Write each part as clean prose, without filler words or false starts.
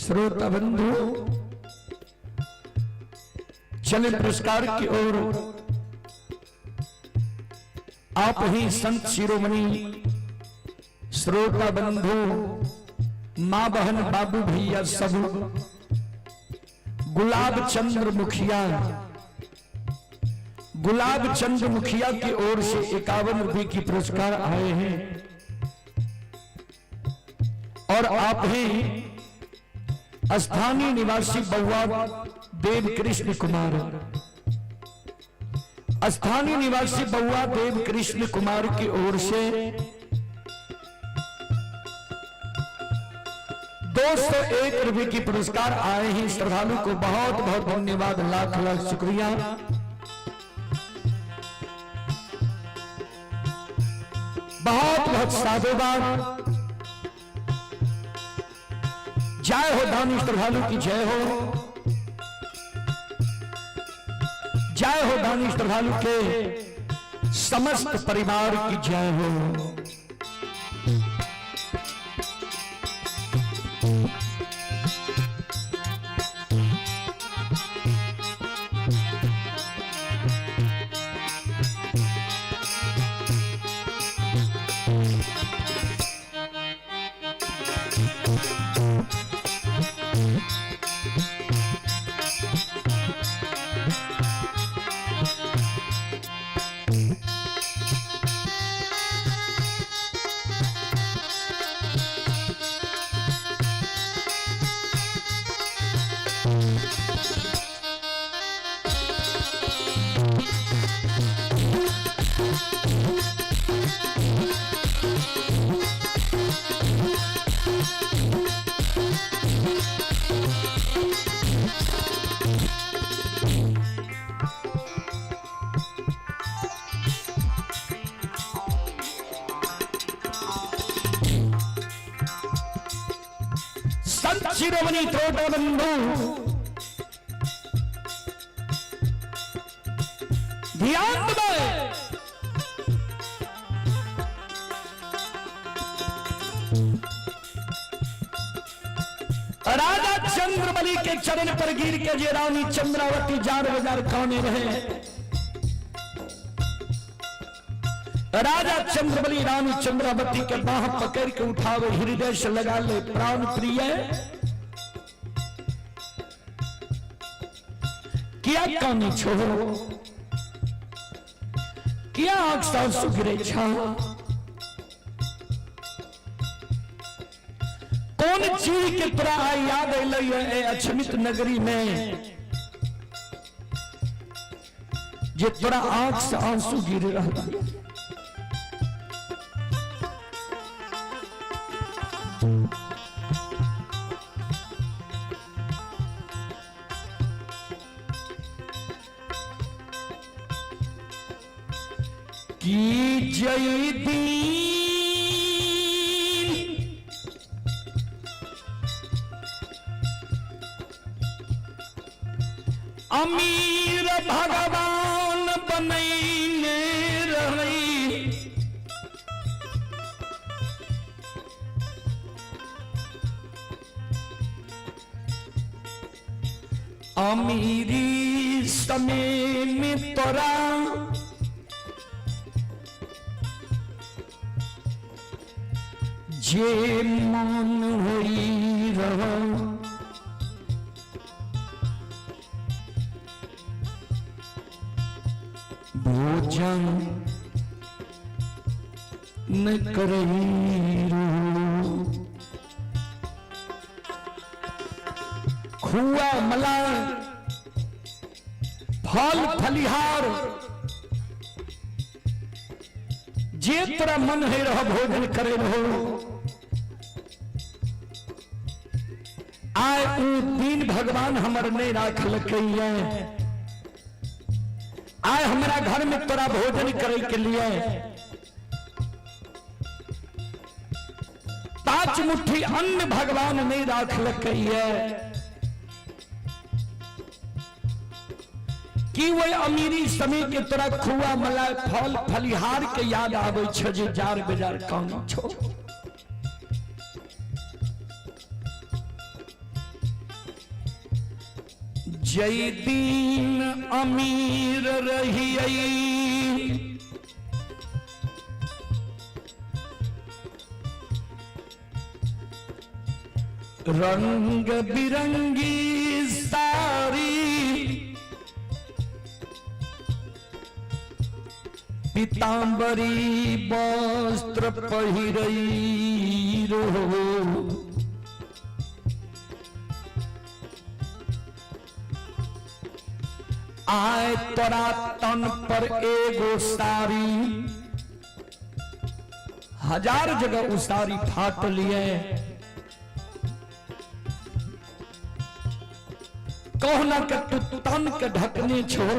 श्रोता बंधु, चले पुरस्कार की ओर। आप ही संत शिरोमणि, श्रोता बंधु, माँ बहन बाबू भैया सब, गुलाब चंद्र मुखिया, गुलाब चंद्र मुखिया की ओर से 51 रुपए की पुरस्कार आए हैं। और आप ही स्थानीय निवासी बउआ देव कृष्ण कुमार, स्थानीय निवासी बउआ देव कृष्ण कुमार की ओर से 201 रुपए की पुरस्कार आए हैं। श्रद्धालु को बहुत बहुत धन्यवाद, लाख लाख शुक्रिया। बहुत बहुत साधुवाद। जय हो दानी श्रद्धालु की जय हो, जय हो दानी श्रद्धालु के समस्त परिवार की जय हो। संत शिरोमणि त्रोटा बंधु, ध्यान दे। राजा चंद्रबली के चरण पर गिर के जे रानी चंद्रावती जार बाजार खाने रहे। राजा चंद्रबली रानी चंद्रावती के बाह पकड़ के उठावे, हृदय से लगा ले, प्राण प्रिय क्या कानी छोड़ो, क्या आंख सासु गिरे छा, कौन चीज के तोरा आइ याद अलै ए अक्षमित नगरी में जे तोरा आंख से आंसू गिर रहा। की जय दीन अमीर भगवान बनैने रही, अमीरी समय में तोरा जे मन होई रहो, भोजन न करही रहो, खुआ मला फल फलिहार जे तोरा मन है रह भोजन करे रहो। आय ऊ दिन भगवान हमर नहीं राखलकै है, आय हमरा घर में तोरा भोजन करे के लिए 5 मुट्ठी अन्न भगवान नहीं राखलकै है कि वह अमीरी समय के तोरा खुआ मलाई फल फलिहार के याद आवे छ जे जार बेजार कान छो। जय दीन अमीर रहियै, रंग बिरंगी साड़ी, पीतांबरी वस्त्र पहिरई रहो। आय तोरा तन पर एगो साड़ी, हजार जगह उ साड़ी फाट लिए, कहुना के तू तन के ढकने छो।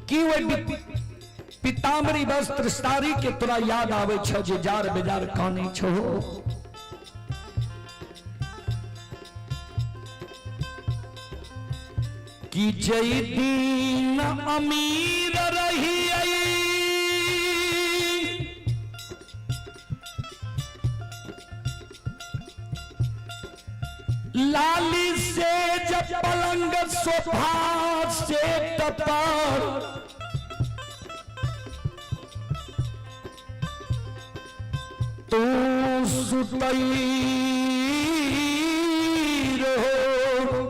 की वही पीताम्बरी वस्त्र साड़ी के तोरा याद आवे छो जे जार बेजार काने छो। कि जय दीन अमीर रही, लाली से जब पलंग सोफा से टपर, तू सुतई रहो।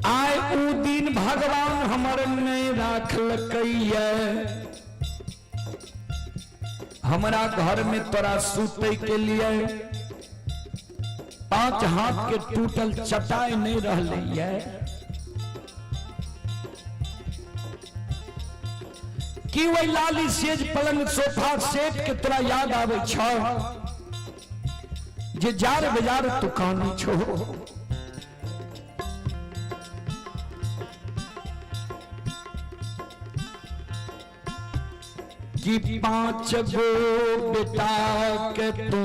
आय ऊ दिन भगवान हमर नहीं राखलकैया, हमरा घर में तोरा सुते के लिए 5 हाथ के टूटल चटाई नहीं रहले। कि वही लाली सेज पलंग सोफा सेट के तोरा याद आवे छो जे जार बेजार तू कानी छो। कि 5 गो बेटा के तू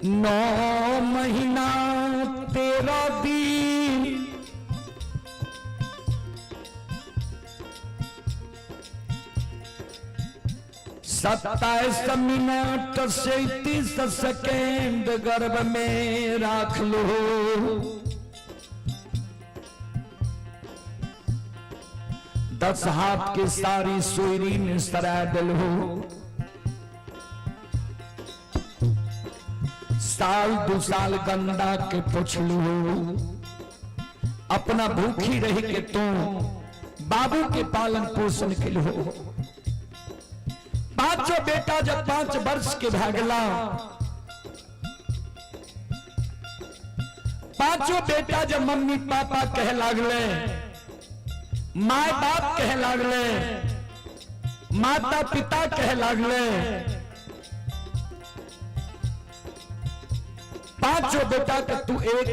9 महीना 13 दिन 27 मिनट 37 सेकेंड गर्भ में राख लो। 10 हाथ के सारी सुईरी में सरा दिल हो। साल 2 साल गंदा के पुछलू, अपना भूखी रही के तू बाबू के पालन पोषण के लो। पांचों बेटा जब 5 वर्ष के भागला, पांचों बेटा जब मम्मी पापा कहे लागले, my बाप कहे लागले, माता पिता कहे लागले, पांचों बेटा के तू एक,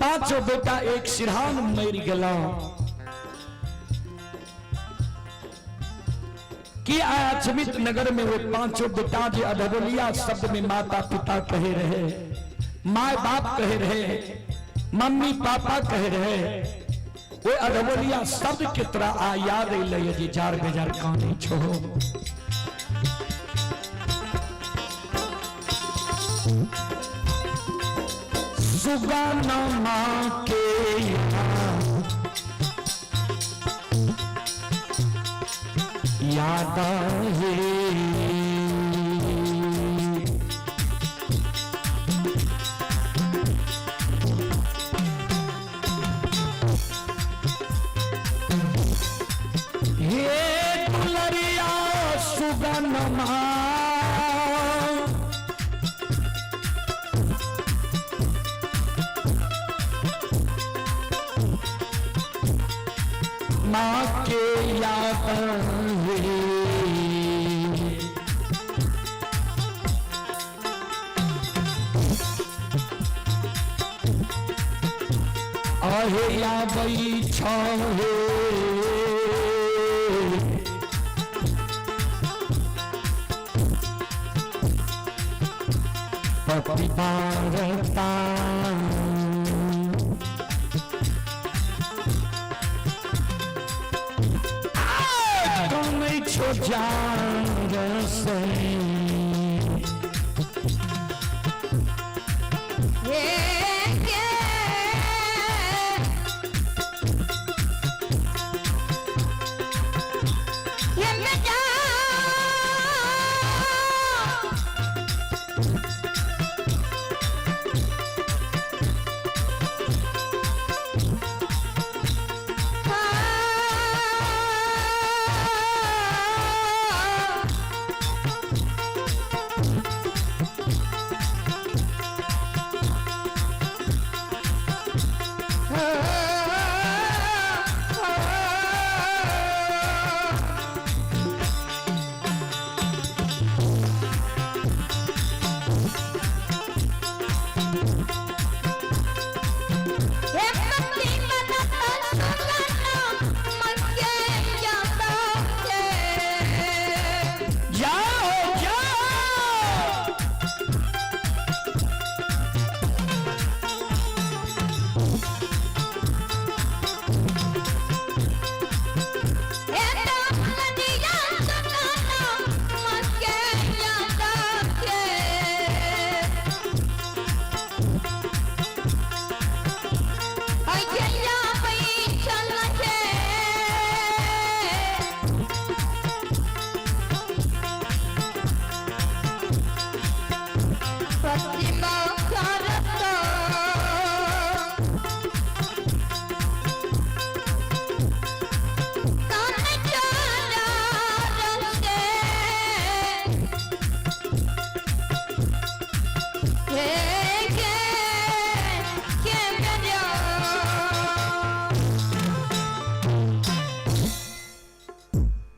पांचों बेटा एक सिरहान मर गला। कि अचमित नगर में वो पांचों बेटा जे अधबोलिया शब्द में माता पिता कहे रहे, my बाप कहे रहे, मम्मी पापा कहे रहे, वो अधबोलिया शब्द के तरह आ याद अलै जे जार बेजार काने छो। सुगाना माँ के याद है, हे दुलरिया सुगनमा, माँ के याद है। आहे आबै छहे पति बारता। छो जार से। जाओ जाओ। प्रतिमा करता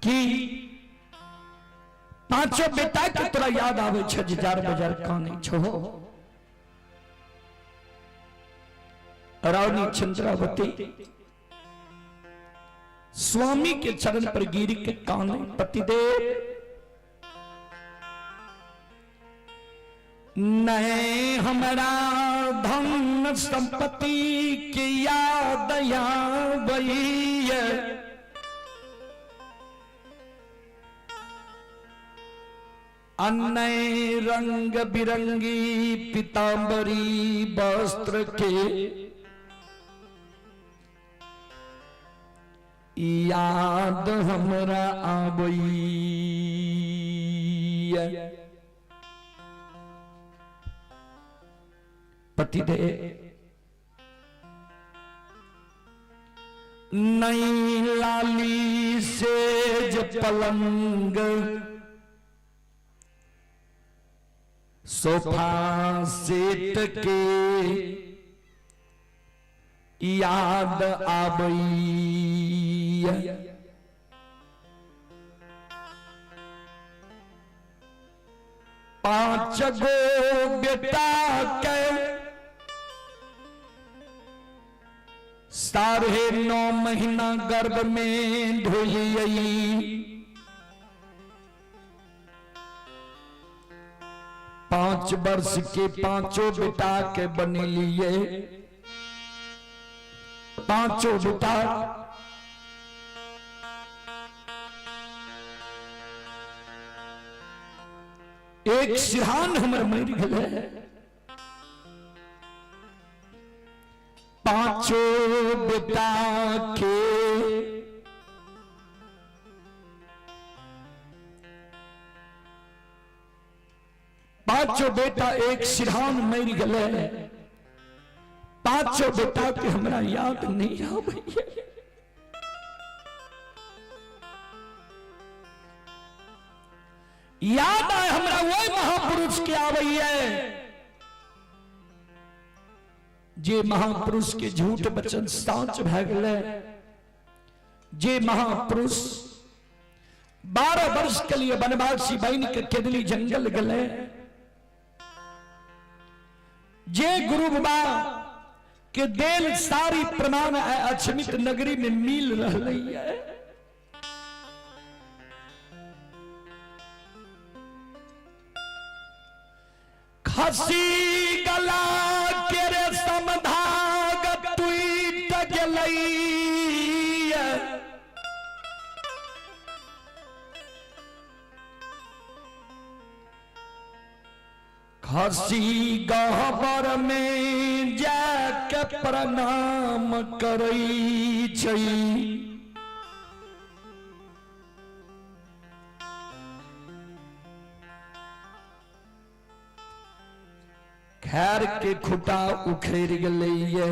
की पांचों बेटा के तोरा याद आवे छे जे जार बजार काने छो। रानी चंद्रावती स्वामी के चरण पर गिर के काने, पतिदेव नहीं हमरा धन संपत्ति के याद आबैया, अन्य रंग बिरंगी पीतांबरी वस्त्र के याद हमरा आबैया। पतिदेव नई लाली सेज पलंग सोफा सेट के याद आबैया। पांच गो बेटा के 9.5 महीना गर्भ में ढोलियई, 5 वर्ष के पांचों बेटा के बनेलिए, पांचों बेटा एक सिरहान हमर मर गए, पांचों बेटा के पांचों बेटा एक सिरहान मर गए, पांचों बेटा के हमरा याद नहीं आवे। याद आए हमरा वही महापुरुष के आवे जे महापुरुष के झूठ वचन साच भए गेलै, जे महापुरुष 12 वर्ष के लिए वनवासी बन के केदली जंगल गले, जे गुरु बाबा के देल सारी प्रमाण अक्षमित नगरी में मिल रही है। खसी गला के रे समधाग टूट गेलै, खसी गहबर में जाके प्रणाम करै छै। खैर के खुटा उखेड़ गेलैये।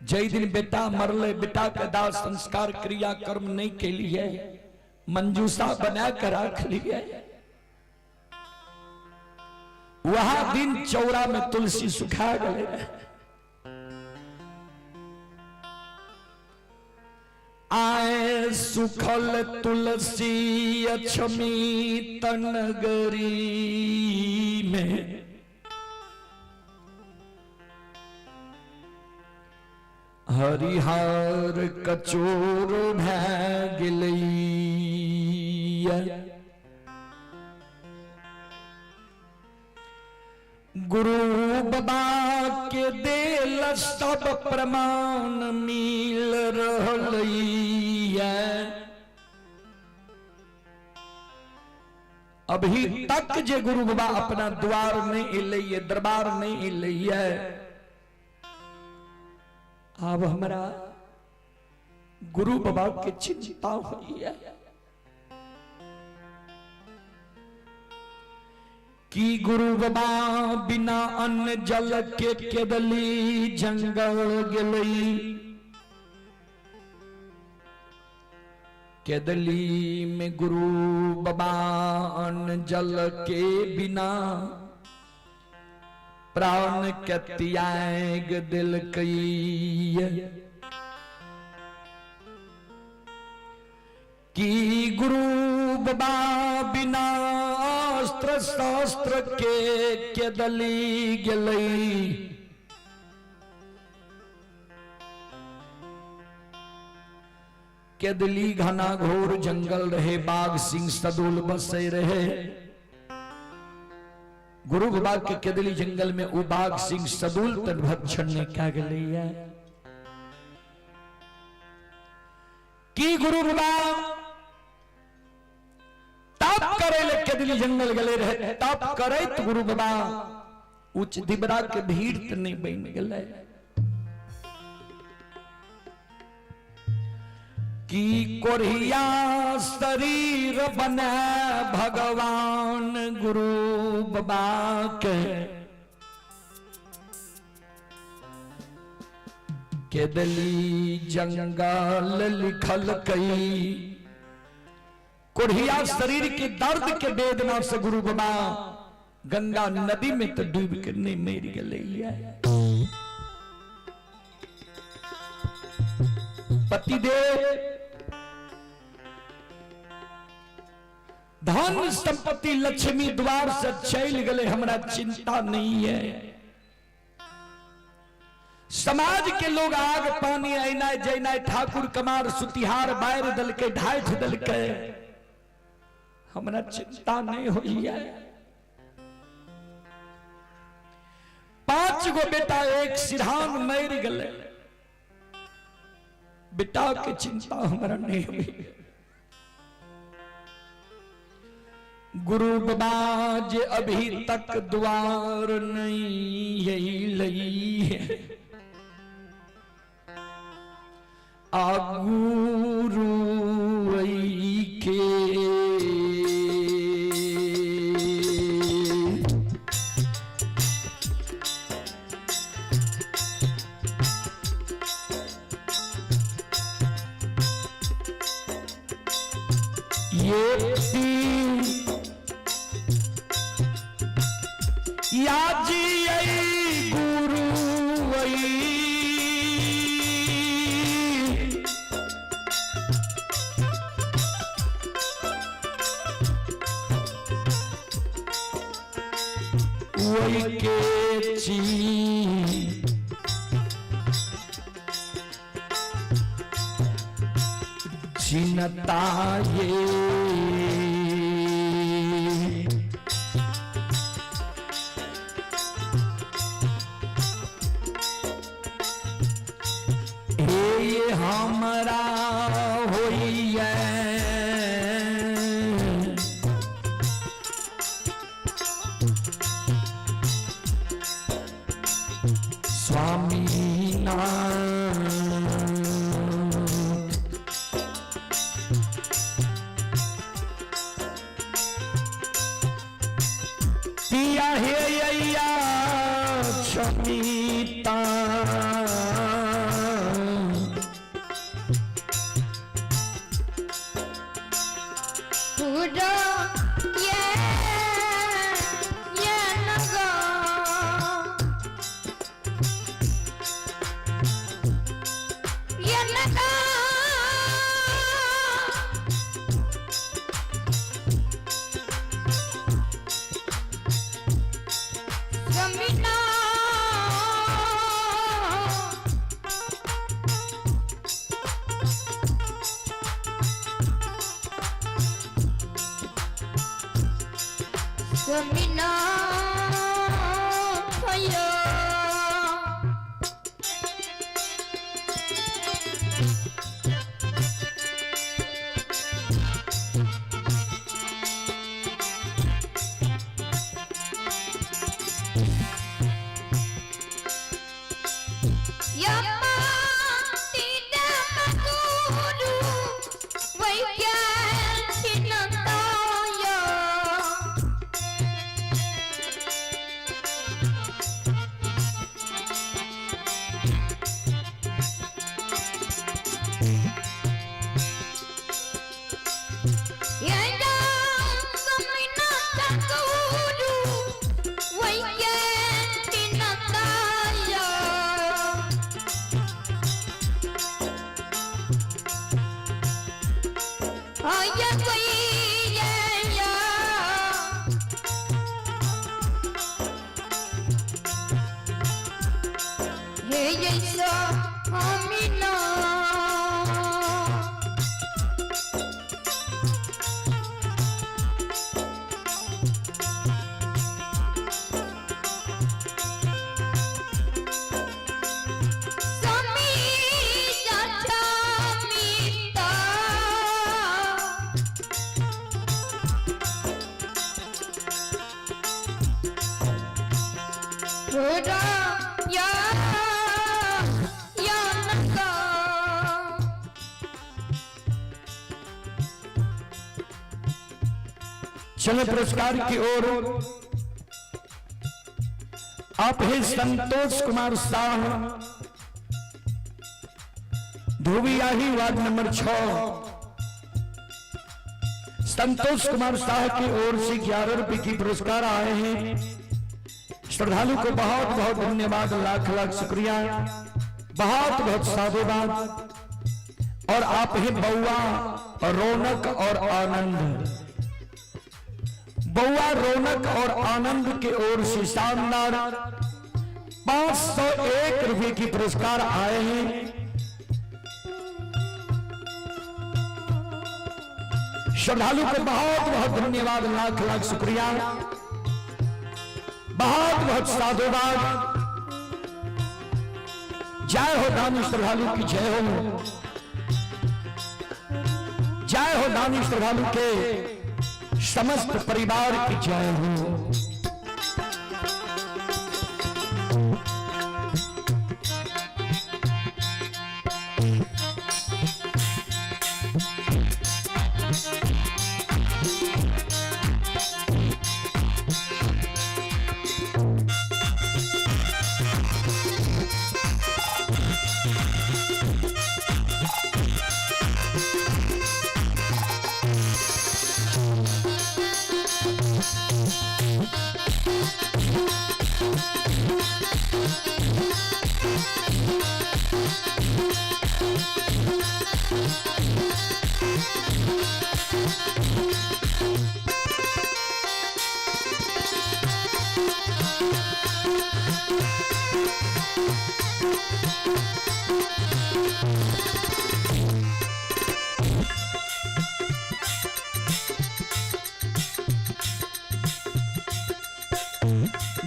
जै दिन बेटा मरले, बेटा के दाह संस्कार क्रिया कर्म नहीं के लिए मंजूषा बना कर रख लिए। वहां दिन चौरा में तुलसी सुखा गए। आए सुखल तुलसी अक्षमी तनगरी में, हरिहर कचोर भै गेलैया। गुरु बाबा के देल सब प्रमाण मिल रहलैया। अभी तक जे गुरु बाबा अपना द्वार नहीं एलैया, दरबार नहीं एलैया, अब हमरा गुरु बाबा के चिंता होइया कि गुरु बाबा बिना अन्न जल के केदली जंगल गेलई। केदली में गुरु बाबा अन्न जल के बिना प्राण के त्याग दिलकई। कि गुरु बाबा बिना अस्त्र शस्त्र के केदली गेलई। केदली घना घोर जंगल रहे, बाघ सिंह सदुल बसे रहे। गुरु बाबा के केदली जंगल में उ बाघ सिंह सदुल तन भक्षण ने क्या गेलई है। कि गुरु बाबा तप करे ले केदली जंगल गले रहे, तप करे तो गुरु बाबा उच्च दिबरा के भीड़ त नहीं बन गले। कि कोरिया शरीर बने भगवान गुरु बाबा के, केदली जंगल लिखल कई। कोढ़िया शरीर के दर्द के वेदना से गुरु बाबा गंगा नदी में तो डूब के नहीं मर गए। पतिदेव धन संपत्ति लक्ष्मी द्वार से चल गए, हमरा चिंता नहीं है। समाज के लोग आग पानी ऐनाय जैनाय ठाकुर कमार सुतिहार बायर दल के ढाठ दल के, हमरा चिंता नहीं हुई है। 5 गो बेटा एक सिरहान मर गए, बेटा के चिंता हमरा नहीं हुई। गुरु बाबा जे अभी तक द्वार नहीं लई है, आ गुरु के ये याजी गुरु वही के ची चिनता ये हे हमरा होइए ना। पिया हे अय्या क्षमिता, पूरा ये ये नगा ये नगा जमीना जमीना थयो। चले पुरस्कार की ओर। आप हैं संतोष कुमार शाह, धोबियाही वार्ड नंबर 6। संतोष कुमार शाह की ओर से 11 रुपए की पुरस्कार आए हैं। श्रद्धालु को बहुत बहुत धन्यवाद, लाख लाख शुक्रिया, बहुत बहुत साधुवाद। और आप हैं बउआ रौनक और आनंद, बउआ रौनक और आनंद की ओर से शानदार 501 रुपए की पुरस्कार आए हैं। श्रद्धालु को बहुत बहुत धन्यवाद, लाख लाख शुक्रिया, बहुत बहुत साधुवाद। जय हो दानी श्रद्धालु की जय हो, जय हो दानी श्रद्धालु के समस्त परिवार की जय हो।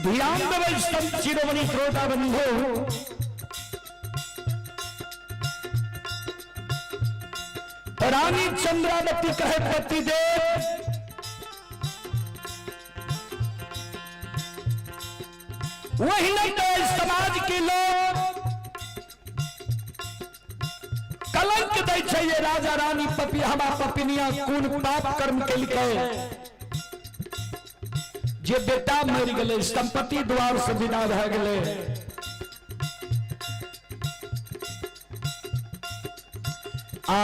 ध्यान देवे संत शिरोमणि श्रोता बंधु, रानी चंद्रावती कहे पतिदेव, वही नहीं तो समाज के लोग कलंक दै छै ये राजा रानी पपिहवा पपिनिया कोन पाप कर्म केलकै जे बेटा मरि गेलै, संपत्ति द्वार से विदा भए गेलै। आ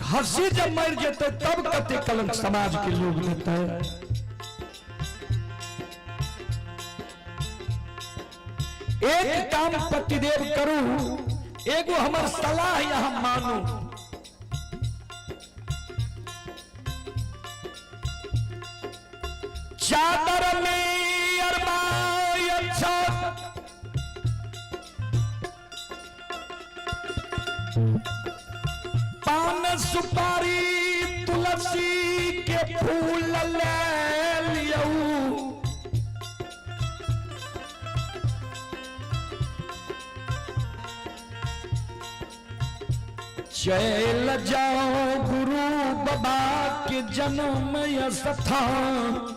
खस्सी जब मरि जेतै तब कते कलंक समाज के लोग देतै। एक काम पतिदेव करू, एगो हमर सलाह यहाँ मानू। चादर में अरबा अच्छा पान सुपारी तुलसी के फूल ले लियऊ। चल जाओ गुरु बाबा के जन्म स्थान।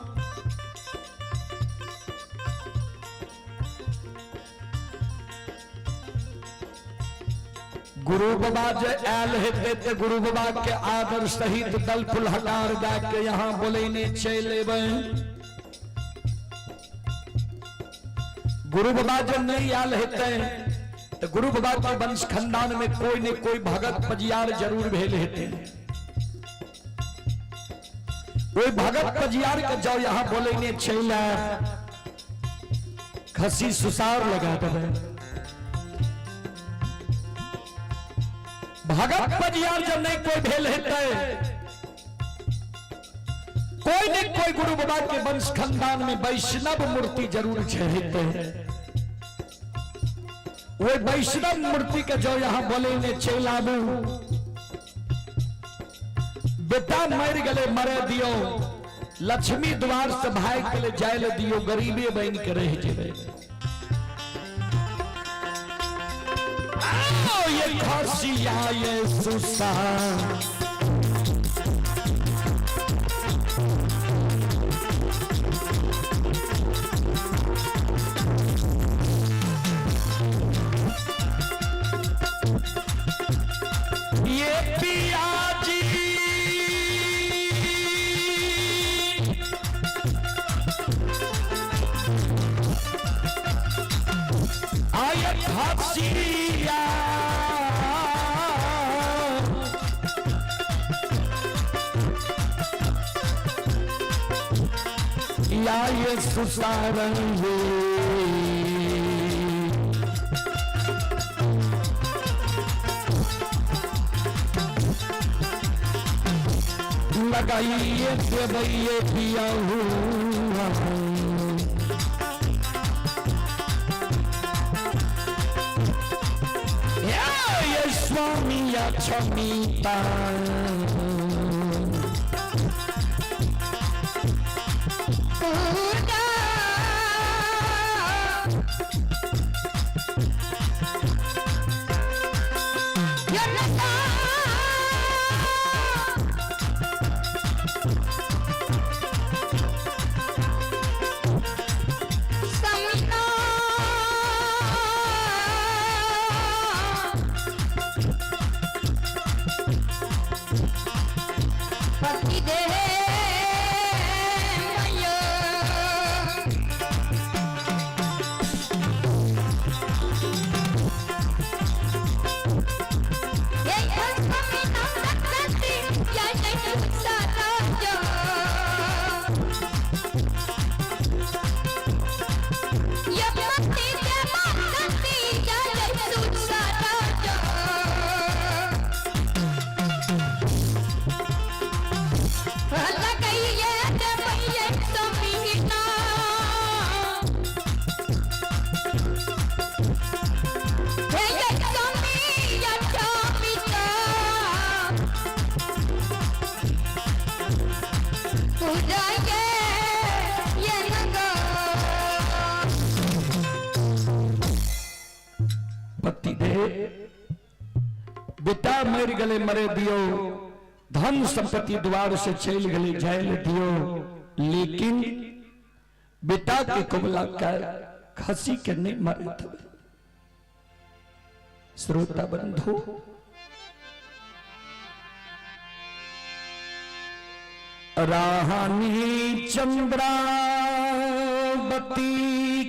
गुरु बाबा जे आयल हेतै ते गुरु बाबा के आदर सहित दल फुलहकार दए के यहाँ बोलेने चलि एबै। गुरु बाबा जे नहीं आयल हेतै तो गुरु बाबा के वंश खानदान में कोई ने कोई भगत पजियार जरूर भेल हेतै। ओहि भगत पजियार के जाओ यहाँ बोलेने चलि आयब, खसी सुसार लगा देबै। भगत पजियार जब नहीं कोई भेल हेतै, कोई ने कोई गुरु बाबा के वंश खानदान में वैष्णव मूर्ति जरूर हेतै। वही वैष्णव मूर्ति के जो यहाँ बोले ने चलि आबू। बेटा मरि गेलै मरे दियो, लक्ष्मी द्वार से भागि गेलै जाय ले दियो, गरीबे बनि के रहि जेबै। आओ ये खसिया ये सुसा ये पियाजी आय खसिया या ये सुसारंगे। लगाइए देवैये पिया हुआ। ये स्वामी क्षमिता पति दे बेटा मर गले मरे दियो, धन संपत्ति द्वार से चल गले जायल दियो, लेकिन बेटा के कबला का खसी के नहीं मरे तबे। श्रोता बंधु, रानी चंद्रावती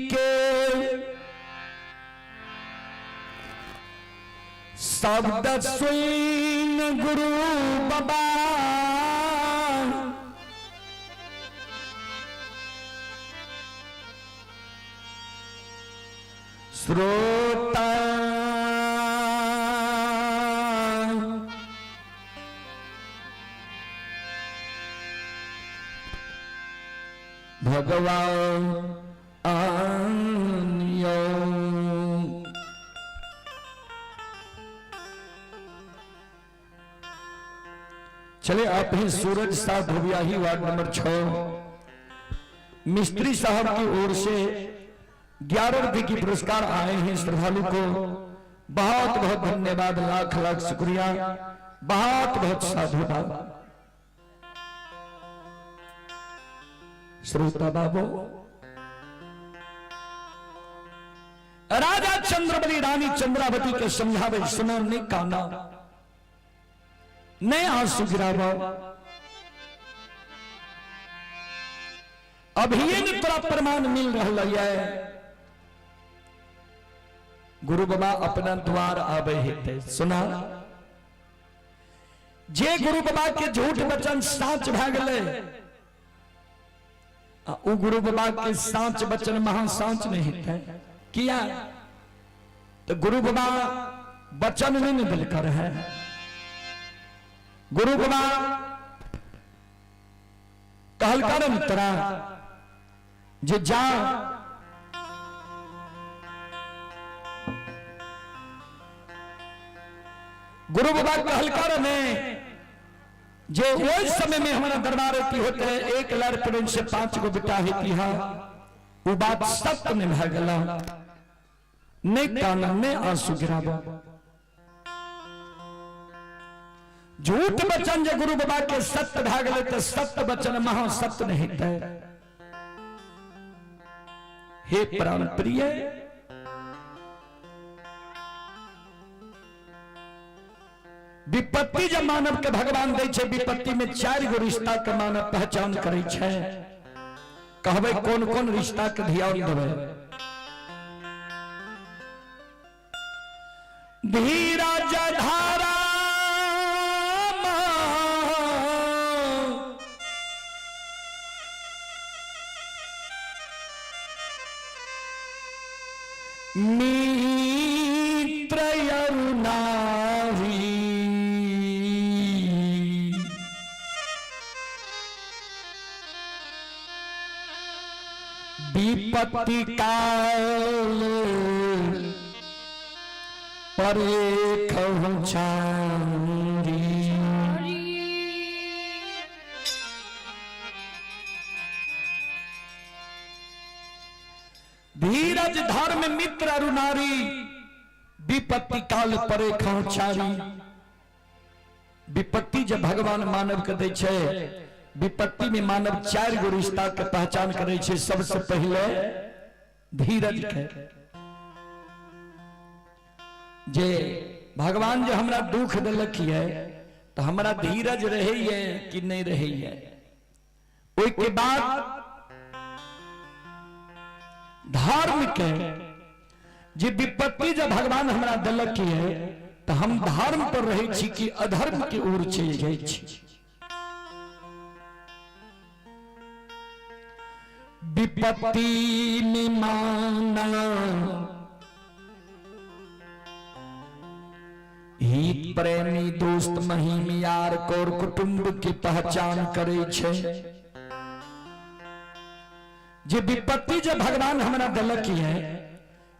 के शब्द सुन गुरु बाबा श्रोता भगवान आनियो। चले आप ही सूरज साहब धोबियाही वार्ड नंबर 6 मिस्त्री साहब की ओर से 11 रुपए की पुरस्कार आए हैं श्रद्धालु को। बहुत बहुत धन्यवाद, लाख लाख शुक्रिया, बहुत बहुत साधुवाद। श्रोता बाबू, राजा चंद्रबली रानी चंद्रावती के समझावे, सुनो ने काना ने आंसू गिरावा, अभी ने तोरा प्रमाण मिल रहा है। गुरु बाबा अपना द्वार आवे हेते। सुना, जे गुरु बाबा के झूठ वचन साच भए गेलै, आ उ गुरु बाबा के साच वचन महा साच नहीं हेतै। किया तो गुरु बाबा वचन नहीं ने दिलकर है। गुरु बाबा कहलकर तोरा जे जा गुरु बाबा कहलकर ने जे ओहि समय में हमारा दरबार की होते है एक लड़ प्रेम से 5 गो बेटा होती है, वो बात सत्य में भा गला। ने कान ने आंसू गिराबो। झूठ वचन जे गुरु बाबा के सत्य भा गले तो सत्य वचन महा सत्य नहीं है। हे प्राण प्रिय, विपत्ति जब मानव के भगवान दै छै, विपत्ति में 4 गो रिश्ता के मानव पहचान करै छै। कहबै कोन कोन रिश्ता के ध्यान देबै। धीरज धारा मित्र अरुणारी, विपत्ति काल परे कहूँ चारी। धीरज धर्म मित्र अरुणारी, विपत्ति काल परे खौचारी। विपत्ति जब भगवान मानव के दै छै, विपत्ति में मानव 4 गो रिश्ता के पहचान करै छै। सबसे पहले धीरज के, जे भगवान जे हमरा दुख देलक ये तो हमरा धीरज रहैये कि नहीं रहैये। ओहि के बाद धर्म के, जे विपत्ति जब भगवान हमरा देलक ये तो हम धर्म पर रहै छी कि अधर्म के ओर चलि जाइ छी। विपत्ति में माना हित प्रेमी दोस्त महिम यार कौर कुटुंब की पहचान करे छे। जे विपत्ति जब भगवान हमरा देलक ये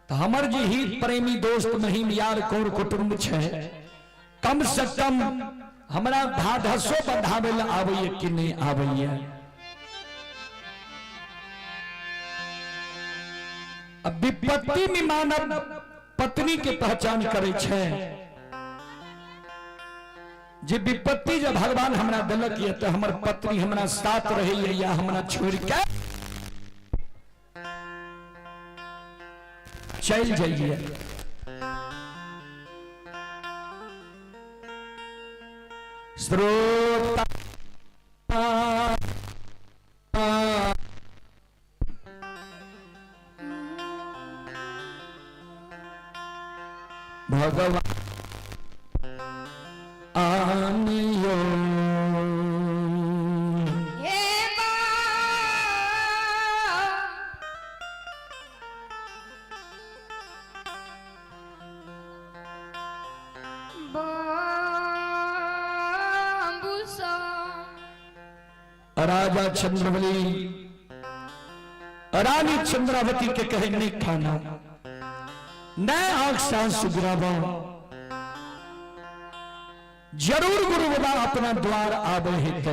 तो हमर जे हित प्रेमी दोस्त महिम यार कौर कुटुंब छे, कम से कम हमरा ढाढसो बंधावे ल आबैये कि नहीं आबैये। अब विपत्ति में मानव पत्नी के पहचान करे छे। जे विपत्ति जब भगवान हमरा देलक ये तो हमर पत्नी हमरा साथ रहैये या हमरा छोड़ के चल जाइए। श्रोता भगवान आनियो। हे बा बाबूसा। राजा चंद्रबली रानी चंद्रावती के कहे नहीं खाना, न आंख सांस गिरावा, जरूर गुरु बाबा अपना द्वार आवे हित।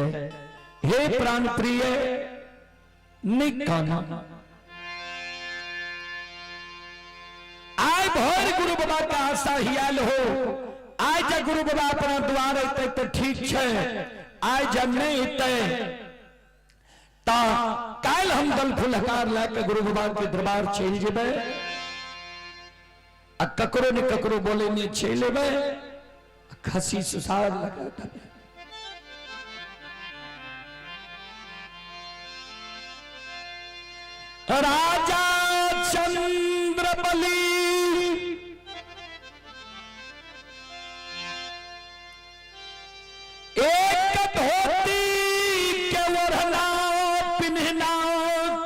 हे प्राण प्रिय, नहीं खाना। आय भर गुरु बाबा का आशा हियाल हो, आय जब गुरु बाबा अपना द्वार अते तो ठीक है, आय जब नहीं अते ता काल हम दल फुलकार लाके गुरु बाबा के दरबार चल जेबे आ ककरो ने ककरो बोले ने चल लेबे, खसी सुसार लगा देबे। राजा चंद्रबली एक धोती के ओढ़ना पिन्हना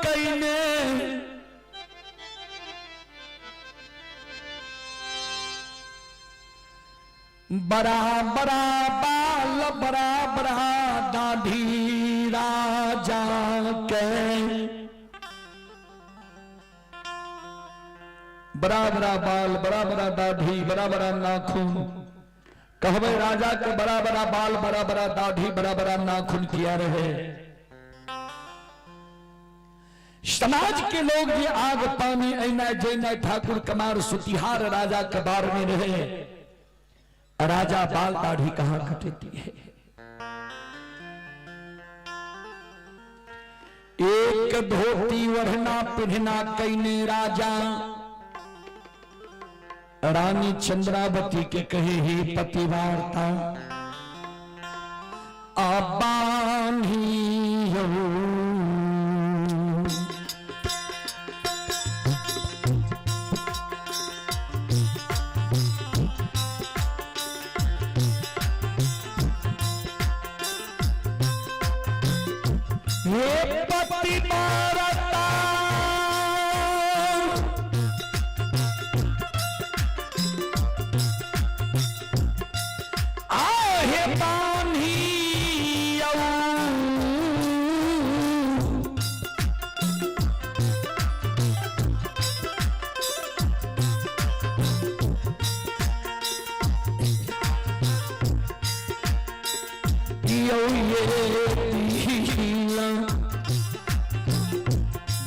कैने, बड़ा बड़ा बाल बड़ा बड़ा दाढ़ी राजा के, बड़ा बड़ा बाल बड़ा बड़ा दाढ़ी बड़ा बड़ा नाखून। कहबे राजा के बड़ा बड़ा बाल बड़ा बड़ा दाढ़ी बड़ा बड़ा नाखून किया रहे। समाज के लोग ये आग पानी ऐना जैना ठाकुर कमार सुतिहार राजा के बार में रहे, राजा बाल दाढ़ी कहां कटेती है। एक धोती ओढ़ना पिन्हना कैने राजा रानी चंद्रावती के कहे ही पतिवार्ता अबान्हियो। हे पतिवार्ता आहे बान्हियौ। यौ ये दिला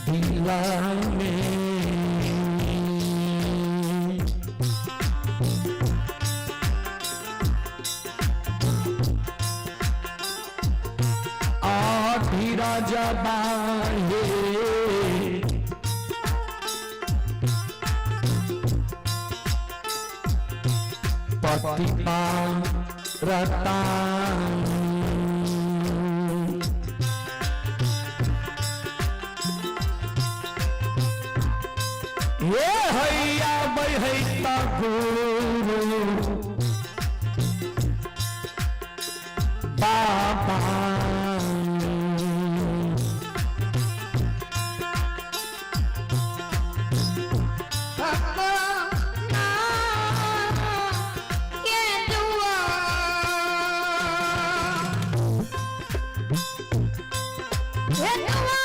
दिला में आधी राजा बाहे पति रता। ये हैया बहता गुरु बाबा। अपना ये दुआ ये दुआ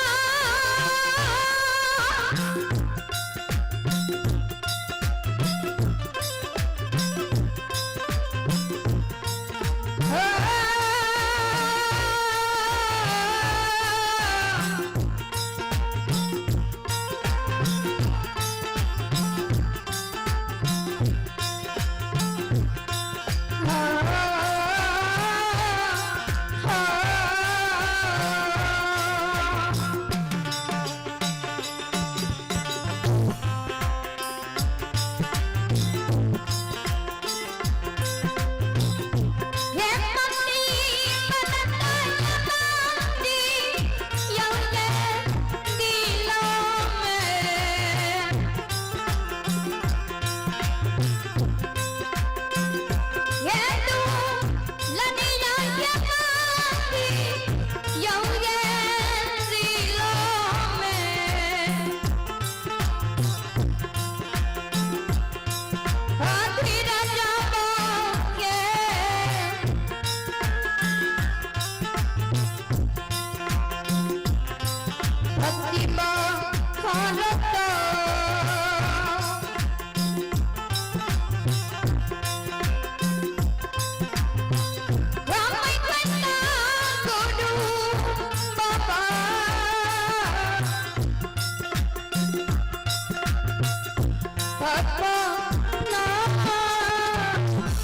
सपना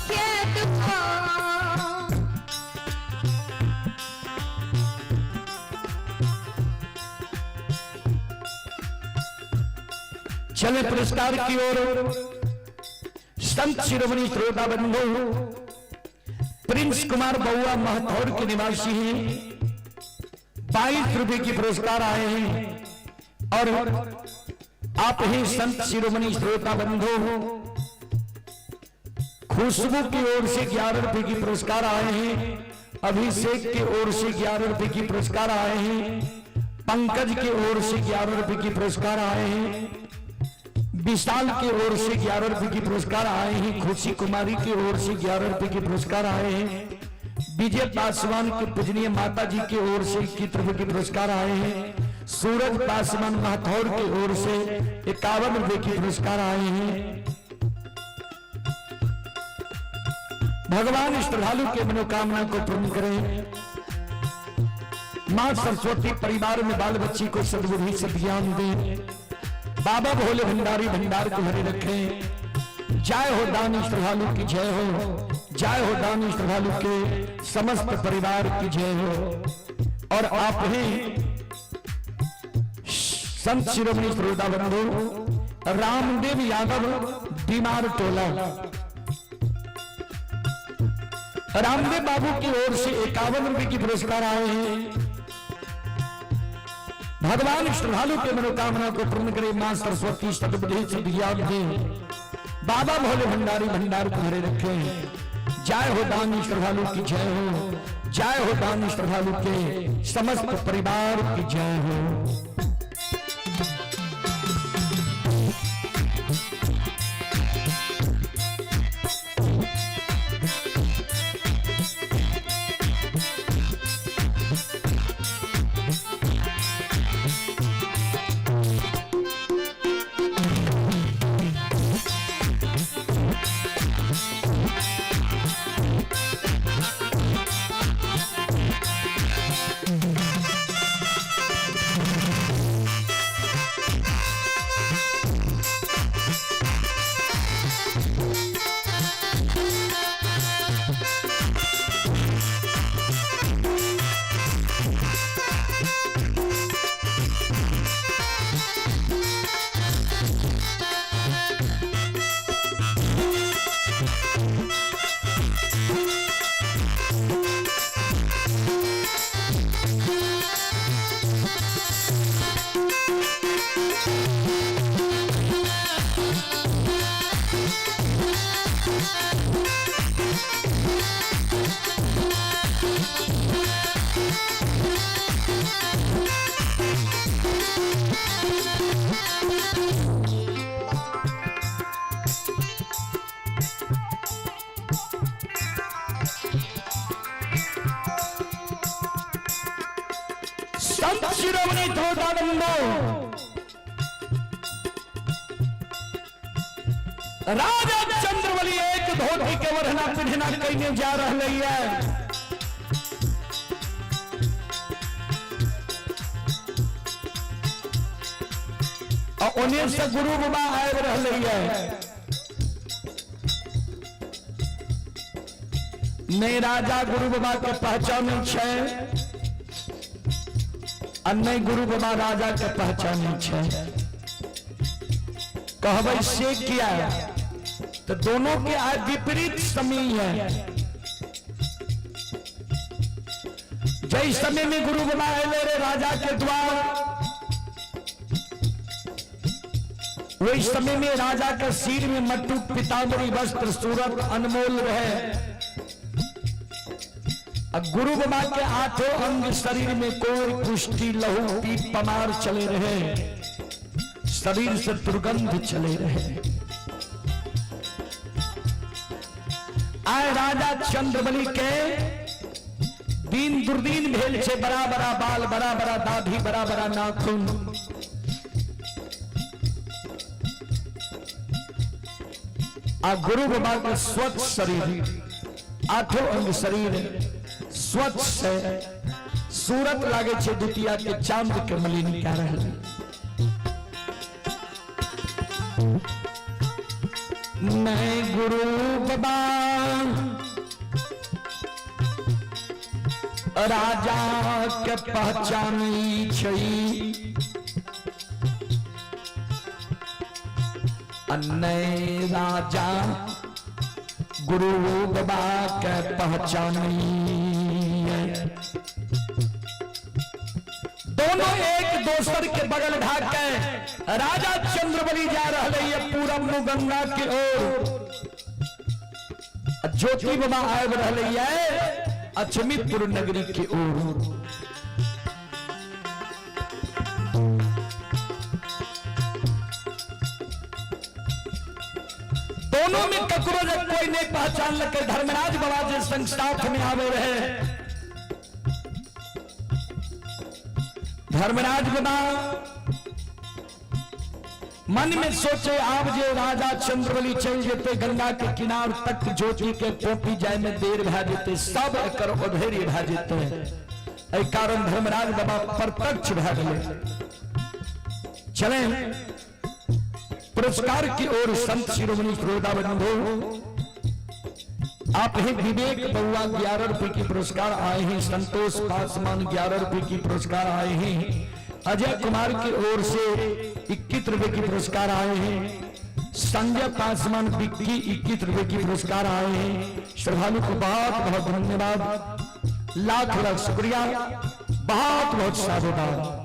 के दुआ। चले पुरस्कार की ओर। संत शिरोमणि श्रोता बंधु प्रिंस कुमार बउआ महथौर के निवासी हैं, 22 रुपए की पुरस्कार आए हैं। और आप ही संत शिरोमणि श्रोता बंधु खुशबू की ओर से 11 रुपए की पुरस्कार आए हैं। अभिषेक की ओर से 11 रुपए की पुरस्कार आए हैं। पंकज की ओर से 11 रुपए की पुरस्कार आए हैं। विशाल की ओर से 11 रुपए की पुरस्कार आए हैं। खुशी कुमारी की ओर से 11 रुपए की पुरस्कार आए हैं। विजय पासवान के पूजनीय माता जी की ओर से 21 रुपए के पुरस्कार आए हैं। सूरज पासवान महथौर की ओर से 51 रुपए की पुरस्कार आए हैं। भगवान श्रद्धालु के मनोकामना को पूर्ण करें। मां सरस्वती परिवार में बाल बच्ची को सद्बुद्धि सद्ज्ञान दें। बाबा भोले भंडारी भंडार को भरे रखें। जय हो दानी श्रद्धालु की जय हो। जय हो दानी श्रद्धालु के समस्त परिवार की जय हो। और आप ही संत शिरोमणि श्रोता बंधु रामदेव यादव बीमार टोला रामदेव बाबू की ओर से 51 रुपए की पुरस्कार आए हैं। भगवान श्रद्धालु के मनोकामना को पूर्ण करे। मां सरस्वती सद्बुद्धि सद्ज्ञान दे। बाबा भोले भंडारी भंडार को भरे रखे। जय हो दानी श्रद्धालु की जय हो। जय हो दानी श्रद्धालु के समस्त परिवार की जय हो। संत शिरोमणि श्रोतानंदो राजा चंद्रबली एक धोती के वरना पिन्हना कईने जा रहा है। और ओने से गुरु बाबा आबि रहले है। नहीं राजा गुरु बाबा के पहचानै छै आ नहि गुरु बाबा राजा के पहचानै छै। कहबै से किया तो दोनों के आय विपरीत समय है। जै समय में गुरु बाबा एले रे राजा के द्वार, वही समय में राजा के सिर में मट्टू पीताम्बरी वस्त्र सूरत अनमोल रहे। अब गुरु बाबा के आठों अंग शरीर में कोई कुष्ठी लहू पीप पमार चले रहे, शरीर से दुर्गंध चले रहे। आए राजा चंद्रबली के दिन दुर्दिन भेल छे, बड़ा बड़ा बाल, बड़ा बड़ा दाढ़ी, बड़ा बड़ा नाखून। आ गुरु बाबा के स्वच्छ शरीर, आठों अंग शरीर स्वच्छ से सूरत लागे छे द्वितीया के चांद के मलिन क्या रहल। मैं गुरु बाबा राजा के पहचानी छई, अन्य राजा गुरु बाबा के पहचानी। दोनों एक दोसर के बगल ढाक के राजा चंद्रबली जा रहे है पूरब मुँह गंगा के ओर, ज्योति बाबा आबि रहे है अचमितपुर नगरी के ओर। दोनों में ककरो जब कोई नहीं पहचान लगे। धर्मराज बाबा जे संग साथ में आवे रहे, धर्मराज बाबा मन में सोचे आप जे राजा चंद्रबली चल जेते गंगा के किनार तक, ज्योति के पोपी जाए में देर भा जेते, सब एकर अधेरी भा जेते। एहि कारण धर्मराज बाबा प्रत्यक्ष भा गेले। चले पुरस्कार की ओर। संत शिरोमणि श्रोता बंधु, आप ही विवेक बउआ 11 रुपए की पुरस्कार आए हैं, संतोष पासवान 11 रुपए की पुरस्कार आए हैं, अजय कुमार की ओर से 21 रुपए की पुरस्कार आए हैं, संजय पासवान बिक्की 21 रुपए की पुरस्कार आए हैं। श्रद्धालु को बहुत बहुत धन्यवाद, लाख लाख शुक्रिया, बहुत बहुत साधुवाद।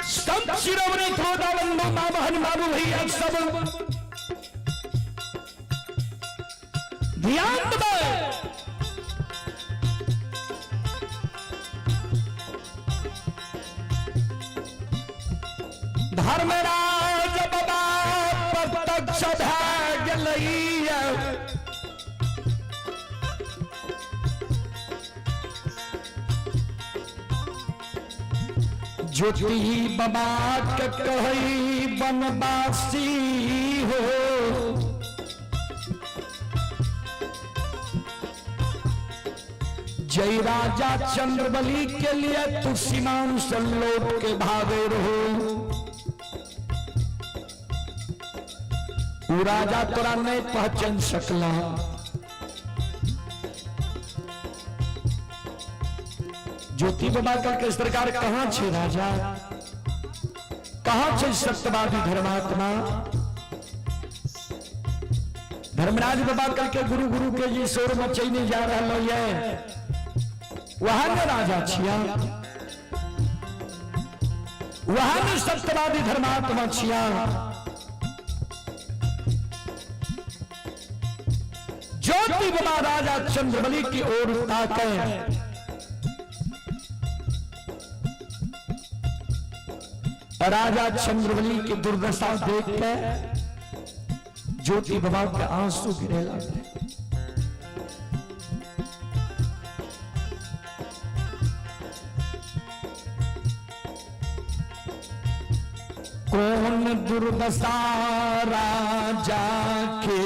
संत शिरोमणि श्रोता बंधु, मां बहन बाबू भैया सब ध्यान दे। धर्मराज बाबा प्रत्यक्ष भए गेलैया। ज्योति बाबा के कहई बनवासी हो, जय राजा चंद्रबली के लिए तू सीमांत लौट के भागे रहो। उ राजा तोरा नहीं पहचान सकला। ज्योति बाबा के सरकार कहाँ छे राजा, कहाँ छे सत्यवादी धर्मात्मा? धर्मराज बाबा के गुरु गुरु के जी शोर मचैने जा रहा है, वहां न राजा छिया, वहां न सत्यवादी धर्मात्मा छिया। ज्योति बाबा राजा चंद्रबली की ओर ताके, राजा चंद्रबली की दुर्दशा देख के ज्योति बाबा के आंसू गिरे लगे। कौन दुर्दशा राजा के,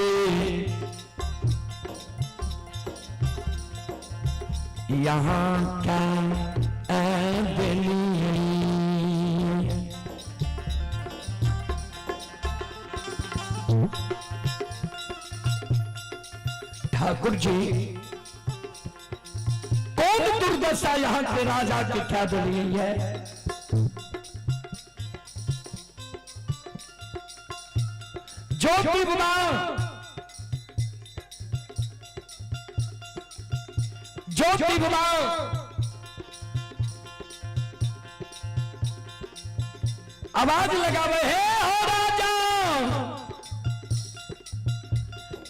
यहाँ क्या देलियै। ठाकुर जी, कौन दुर्दशा यहाँ के राजा के क्या दिलियै है? ज्योति बुमा, ज्योति बुमा, आवाज लगावे, हे हो राजा,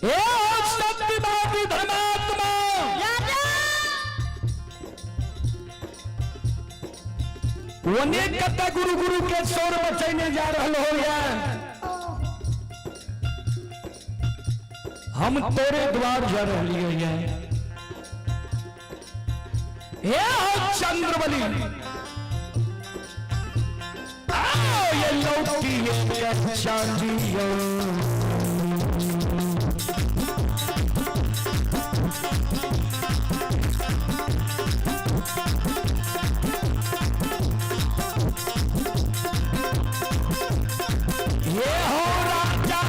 हे हो सत्यवादी धर्मात्मा राजा। ओने कत गुरु गुरु के शोर मचैने जा रहल हो या, हम तोरे द्वार जा रहलिए ये। हे हो चंद्रबली, आओ ये लौकी ये चांदियो। ये हो राजा,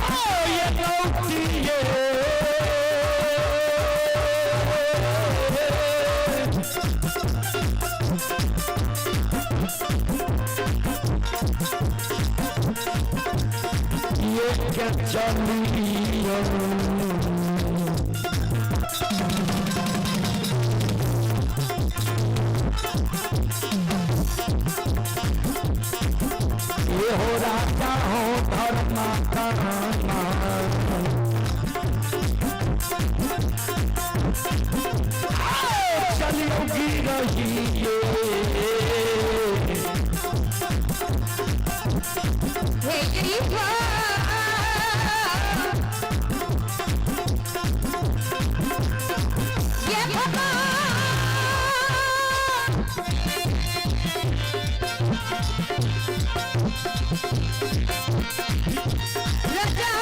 आओ ये लौकी ये ये क्या चलियो। ये हो राजा हो धर्मा का चलियो की रही ये। हे गिरिवा, ये भगवान। राजा,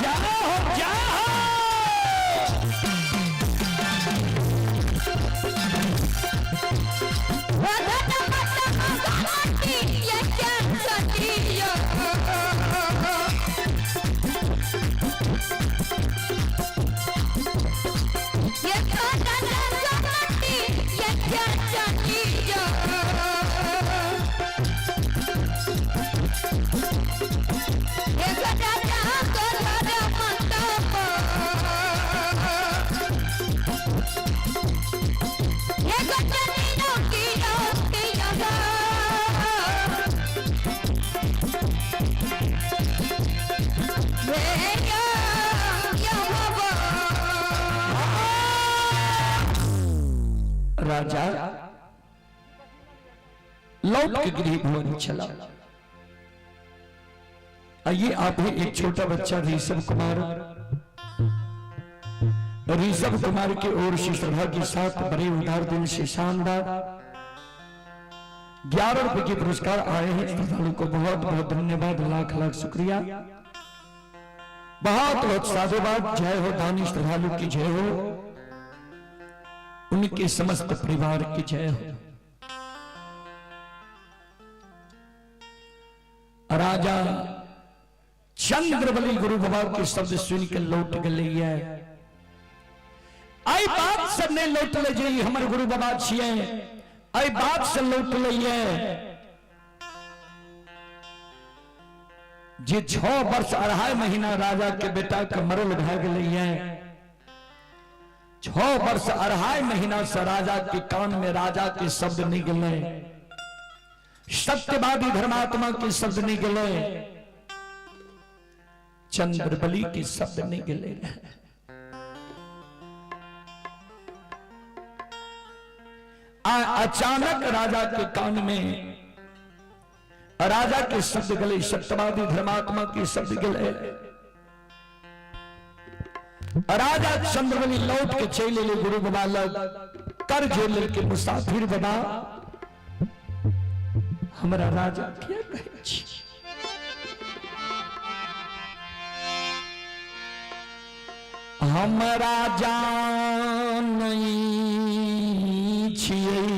जाओ जाओ। राजा लौट के गृह भवन चला। आइए आप ही एक छोटा बच्चा ऋषभ कुमार, ऋषभ कुमार की ओर से श्रद्धा के साथ बड़े उदार दिल से शानदार 11 रुपए के पुरस्कार आए हैं। श्रद्धालु को बहुत बहुत धन्यवाद, लाख लाख शुक्रिया, बहुत बहुत साधुवाद। जय हो दानी श्रद्धालु की जय हो, उनके समस्त परिवार की जय हो। राजा चंद्रबली गुरु बाबा के शब्द सुन के लौट गए है। आई बात से नहीं लौट ले जी हमर गुरु बाबा छिए, आई बात से लौट ले जे 6 वर्ष 2.5 महीना राजा के बेटा के मरल भए गए है। 6 वर्ष 2.5 महीना से राजा के कान में राजा के शब्द नहीं गए, सत्यवादी धर्मात्मा के शब्द नहीं गए, चंद्रबली के शब्द नहीं गए। अचानक राजा के कान में राजा के शब्द गले, सत्यवादी धर्मात्मा के शब्द गले। राजा चंद्रबली लौट के चले ले गुरु बाबा लग, कर जोड़ के मुसाफिर बाबा हमरा राजा किया कहै छी? हमरा जानै छियै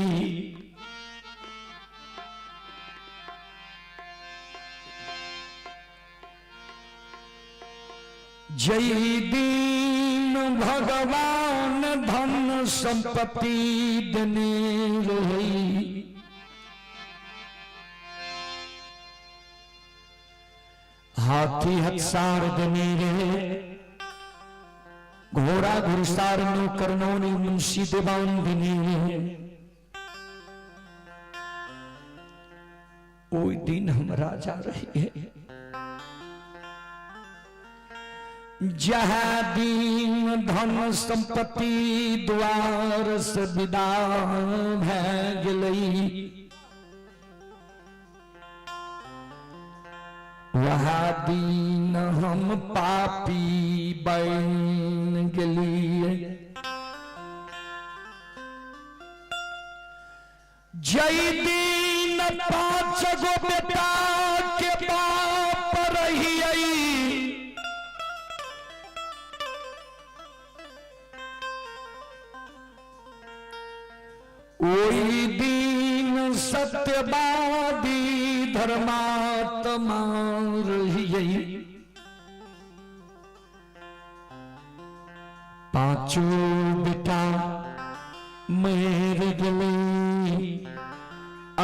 जय दिन भगवान धन संपत्ति देने रही, हाथी हथसार देने रहे, घोड़ा घुड़सार नौकर नौनी मुंशी देवान देने रहे, ओई दिन हम राजा रही है। जहाँ दिन धन संपत्ति द्वार से विदा भै गेलई, वहाँ दिन हम पापी बन गेलिए। जय दिन 5 गो बेटा के बाप रहिए, ओई दिन सत्यवादी धर्मात्मा रहिए। पांचों बेटा मेरे गले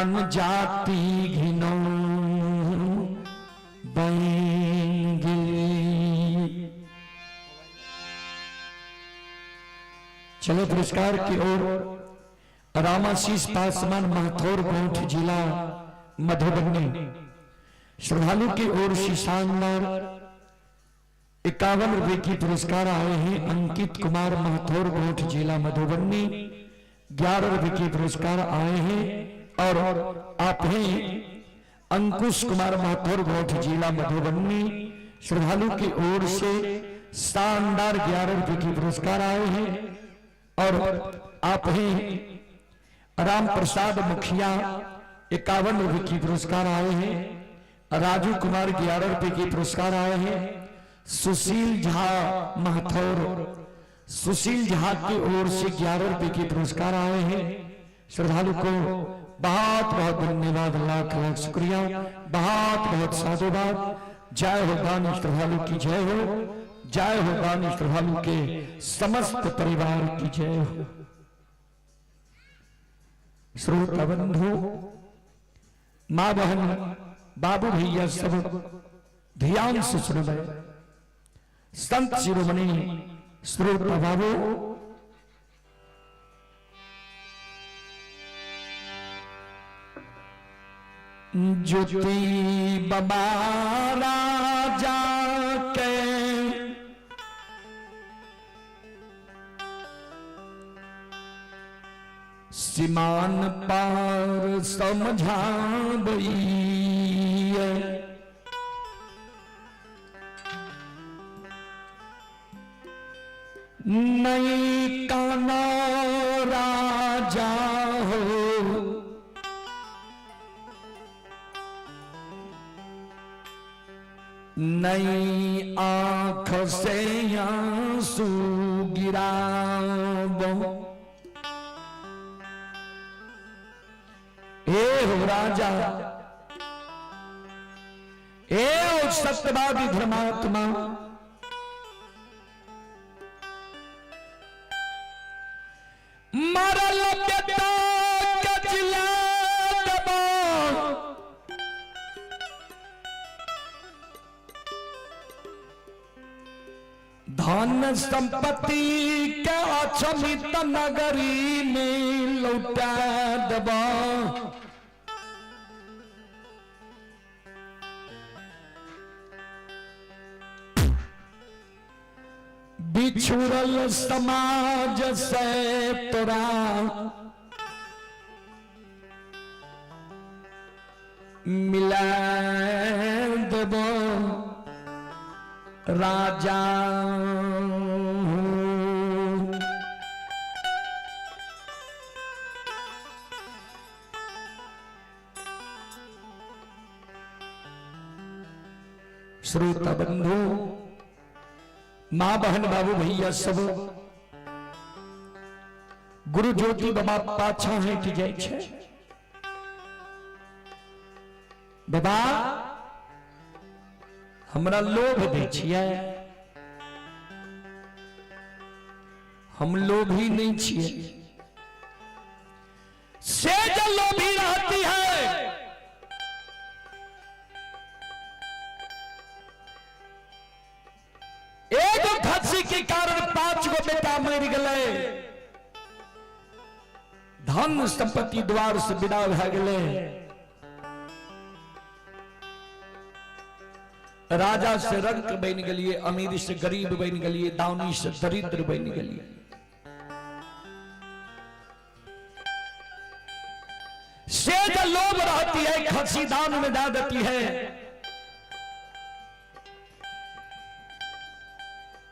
अनजाति घिनो बन गए। चलो पुरस्कार की ओर। रामाशीष पासवान महथौर गोठ जिला मधुबनी श्रद्धालु की ओर से शानदार 51 रुपए की पुरस्कार आए हैं। अंकित कुमार महथौर गोठ जिला मधुबनी 11 रुपए के पुरस्कार आए हैं। और आप हैं अंकुश कुमार महथौर गोठ जिला मधुबनी श्रद्धालु की ओर से शानदार 11 रुपए के पुरस्कार आए हैं। और आप हैं राम प्रसाद मुखिया 51 रुपए की पुरस्कार आए हैं। राजू कुमार 11 रुपए के पुरस्कार आए हैं। सुशील झा महथौर सुशील झा की ओर से 11 रुपए के पुरस्कार आए हैं। श्रद्धालु को बहुत बहुत धन्यवाद, लाख लाख शुक्रिया, बहुत बहुत साधुवाद। जय हो दानी श्रद्धालु की जय हो, जय हो दानी श्रद्धालु के समस्त परिवार की जय हो। श्रोता बंधु, माँ बहन बाबू भैया सब ध्यान से सुनबे। संत शिरोमणि श्रोता बाबू ज्योति बाबा राजा के सीमान पार समझाबई, नहीं काना राजा हो, नई आंख से आंसू गिराबो। हे हो राजा, हे हो सत्यवादी धर्मात्मा, मरल बेटा कचला दबो, धन संपत्ति के अक्षमित नगरी में लौटा दबो। बिछुड़ल समाज से तोरा मिला देबो राजा। श्रोता बंधु, माँ बहन बाबू भैया सब, गुरु ज्योति बाबा पाछा हटि जाइ छै। बाबा हमरा लोभ दै छियै, हम लोभी नहीं छियै। से जो लोभी रहती है एगो खस्सी के कारण 5 गो बेटा मर गए, धन संपत्ति द्वार से विदा भए गेलै। राजा से रंक बन गेलिए, अमीर से गरीब बन गेलिए, दानी से दरिद्र बन गेलिए। से जो लोभ रहती है खसी दान में दा देती है।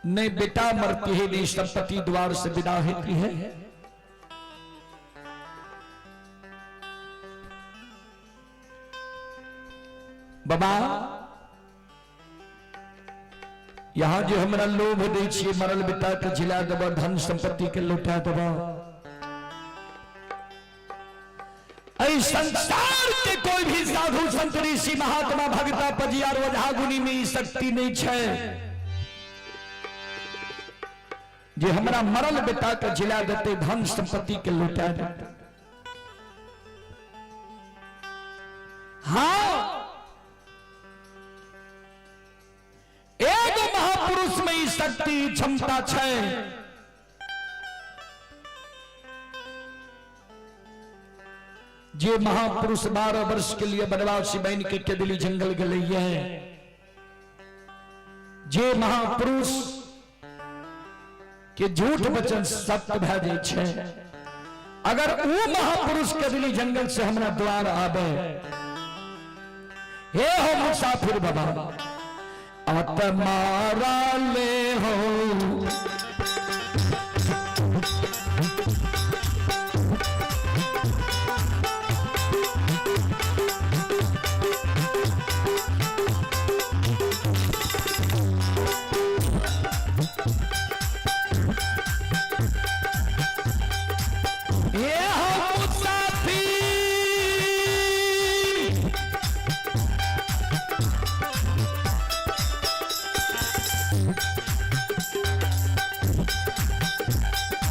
नहीं बेटा मरती है, नहीं संपत्ति द्वार से विदा होती है। बाबा यहां जो हमरा लोभ दै छियै, मरल बेटा के झिला देबा, धन संपत्ति के लौटा देबा, ऐ संसार के कोई भी साधु संत ऋषि महात्मा भगता पजियार ओझा गुनी में ई शक्ति नहीं छै जे हमरा मरल बेटा के झिला देते, धन संपत्ति के लौटा देते। हाँ, एगो महापुरुष में ई शक्ति क्षमता छै जे महापुरुष 12 वर्ष के लिए वनवासी बन के केदली जंगल गए है, जे महापुरुष के झूठ वचन सत्य भए जाइ छै, अगर वो महापुरुष केदली जंगल से हमरा द्वार आवे, हे हो मुसाफिर बाबा आत्मारा ले हो ये हो मुसाफिर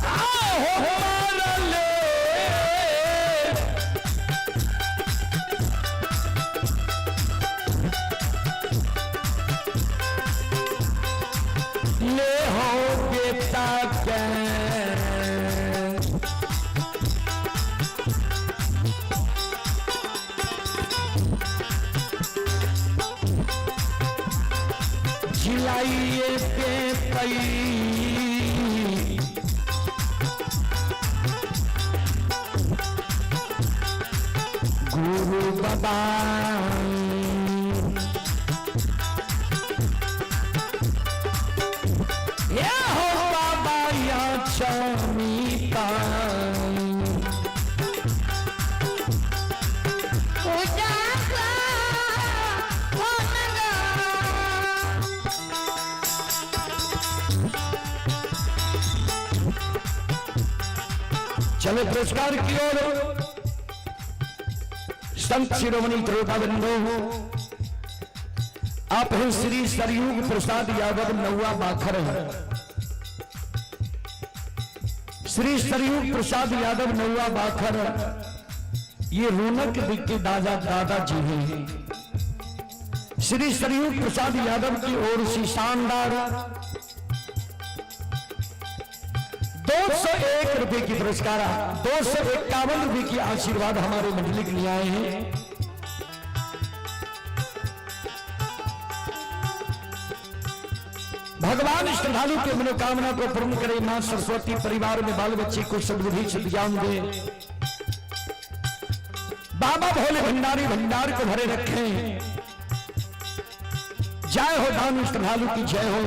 आओ मारले ले हो बेटा के झिलाइए पे कई गुरु बाबा ये हो बाबा या चमीता उजाला होनगा। चलो पुरस्कार की ओर संत शिरोमणि त्रोता बंधु आप हैं श्री सरयुग प्रसाद यादव नौवा बाखर हैं। श्री सरयुग प्रसाद यादव नौवा बाखर ये रौनक दिग के दादा दादाजी हैं। श्री सरयुग प्रसाद यादव की ओर से शानदार 201 रुपए की पुरस्कार, 251 रुपए की आशीर्वाद हमारे मंडली के लिए आए हैं। भगवान श्रद्धालु के मनोकामना को पूर्ण करे, मां सरस्वती परिवार में बाल बच्चे को सद्बुद्धि सद्ज्ञान दे। बाबा भोले भंडारी भंडार को भरे रखें। जय हो दानी श्रद्धालु की जय हो,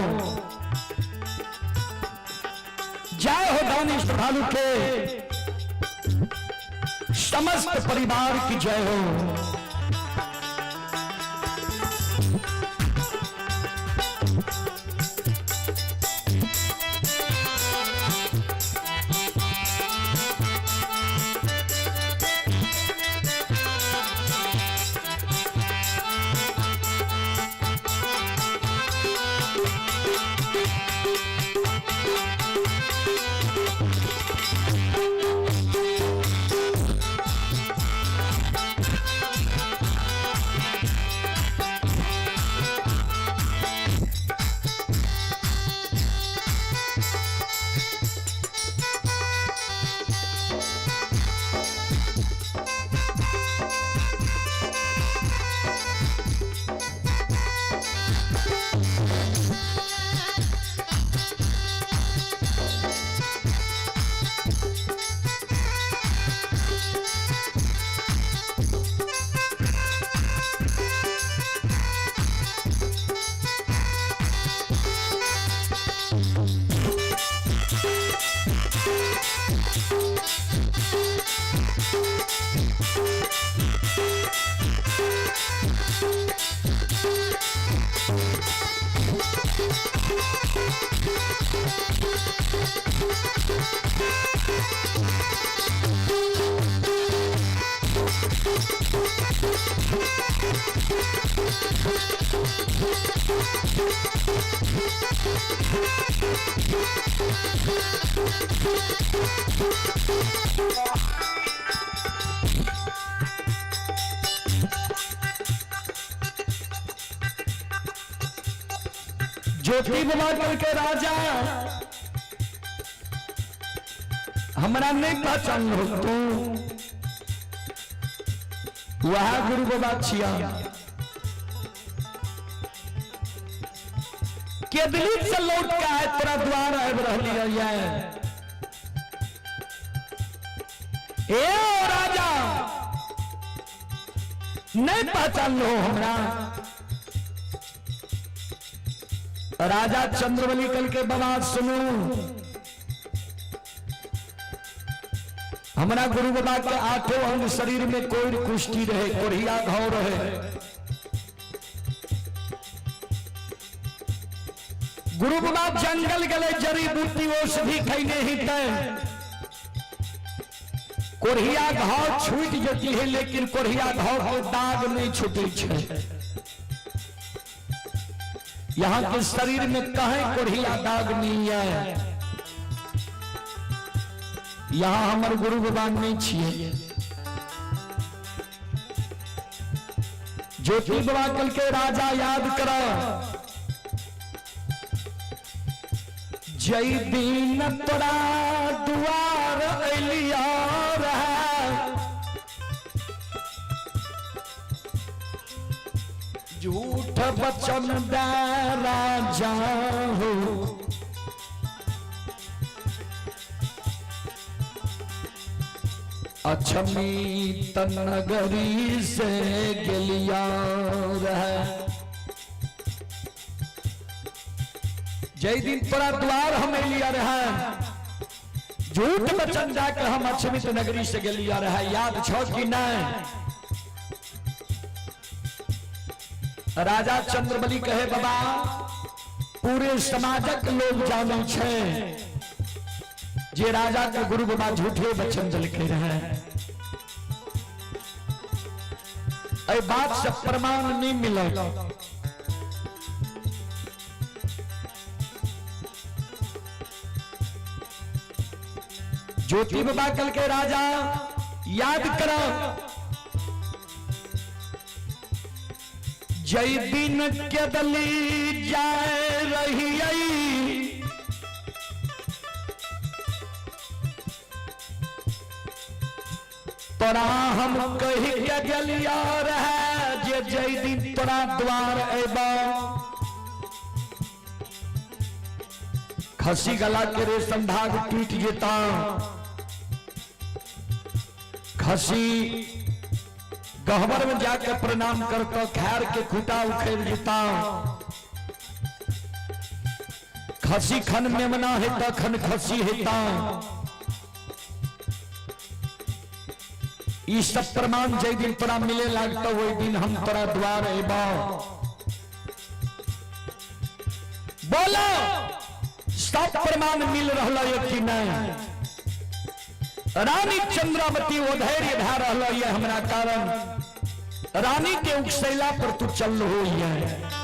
जय हो दानी श्रद्धालु के समस्त परिवार की जय हो। ज्योति बाबा करके राजा हमरा नहीं पहचान हो तू, वह गुरु बाबा छिया के दिलीप से लौट के आए तोरा द्वार आबि रहली है। ए ओ राजा नहीं पहचान लो हमरा। राजा चंद्रबली कल के बाबा सुनू, हमरा गुरु बाबा के आठों अंग शरीर में कोई कुष्ठी रहे, कोढ़िया घाव रहे। गुरु बाबा जंगल गले जड़ी बूटी औषधि खैने ही तय कोढ़िया घाव छूट जती है, लेकिन कोढ़िया घाव के दाग नहीं छूटे छे। यहाँ के शरीर में कहीं कोढ़िया दाग नहीं है। यहाँ हमर गुरु बाबा नहीं छिए। ज्योति बाबा कल के राजा याद करो, जय दिन तोरा दुआर अलिया रहे, झूठ बचन दे राजा हो, अछमी तनगरी से गेलिया रहे। जय दिन तोरा द्वार हमें लिया रहे, झूठ बचन जाकर हम अक्षमित नगरी से गेलिया रहे, याद छो कि नहीं? राजा चंद्रबली कहे बाबा पूरे समाजक लोग जाने छे जे राजा के गुरु बाबा झूठे बचन दिलके रहे। एहि बात से प्रमाण नहीं मिलल। ज्योति बाबा कल के राजा याद करो, जय दिन के दली जाए रही तोरा हम कही के गेलिया रहे जे जय दिन तोरा द्वार अबा खसी गला के रेशम धाग टूट जेता, खसी गहबर में जाकर प्रणाम करता, खैर के खूटा उखेड़ जीता, खसी खन मेमना हेता खन खसी हेता। ई सब प्रमाण जय दिन तोरा मिले लगता वही दिन हम तोरा द्वार एबा। बोलो सब प्रमाण मिल रहा है कि नहीं? रानी चंद्रावती वो धैर्य भा रहा है हमरा कारण, रानी के उकसैला पर तू चल हो है।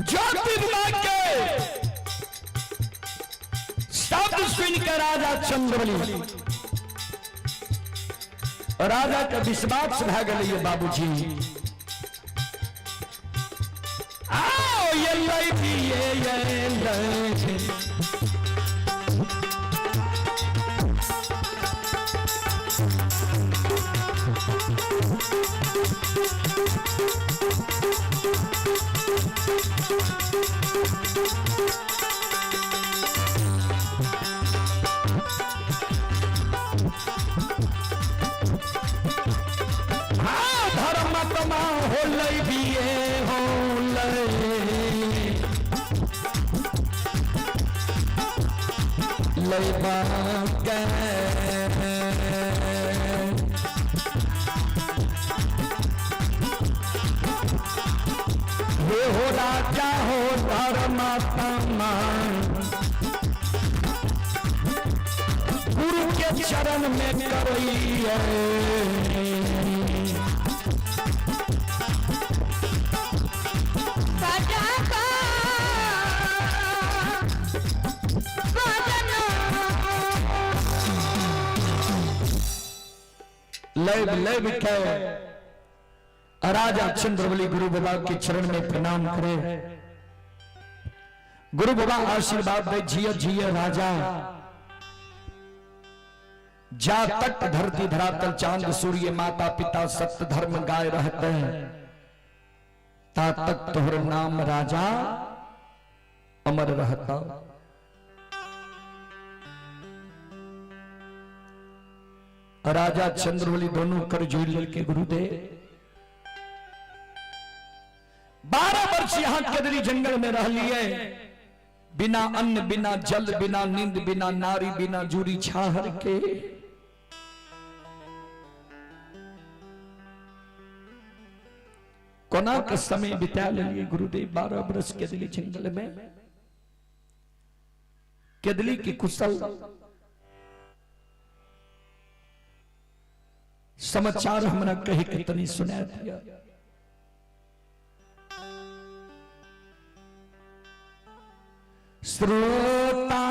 ज्योतिर्मय के शब्द सुनकर राजा चंद्रबली राजा के विश्वास भा गए बाबूजी। आओ ये लई भी ये लई। हाँ, धर्मात्मा हो लई बिये हो लई। लई बाके। हे हो राजा हो धर्मात्मा, गुरु के चरण में करइए। सजा का बदना। लैब लैब के राजा चंद्रबली गुरु बाबा के चरण में प्रणाम करे। गुरु बाबा आशीर्वाद दे, जिय जिय राजा। जा तक धरती धरातल चांद सूर्य माता पिता सत्य धर्म गाय रहते हैं, ता तक तोहर नाम राजा अमर रहता। राजा चंद्रबली दोनों कर जोड़ के गुरुदेव 12 वर्ष यहां केदरी जंगल में रह लिए, बिना अन्न बिना जल बिना नींद बिना नारी बिना जूरी छाहर के। कोना के समय बिता लिए गुरुदेव 12 वर्ष केदली जंगल में। केदली की कुशल समाचार हमरा कहे के तनी सुना दिया। श्रोता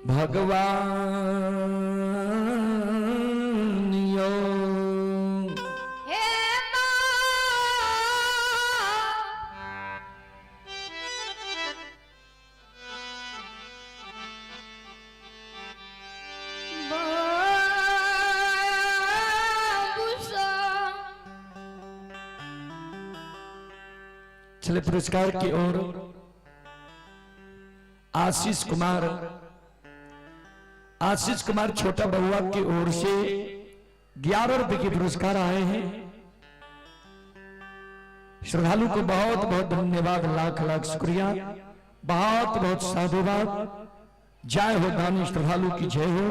भगवान यो हे माँ बाबूसा। चले पुरस्कार की ओर आशीष कुमार, आशीष कुमार छोटा बउआ की ओर से 11 रुपए के पुरस्कार आए हैं। श्रद्धालु को बहुत बहुत धन्यवाद, लाख लाख शुक्रिया, बहुत बहुत साधुवाद। जय हो दानी श्रद्धालु की जय हो,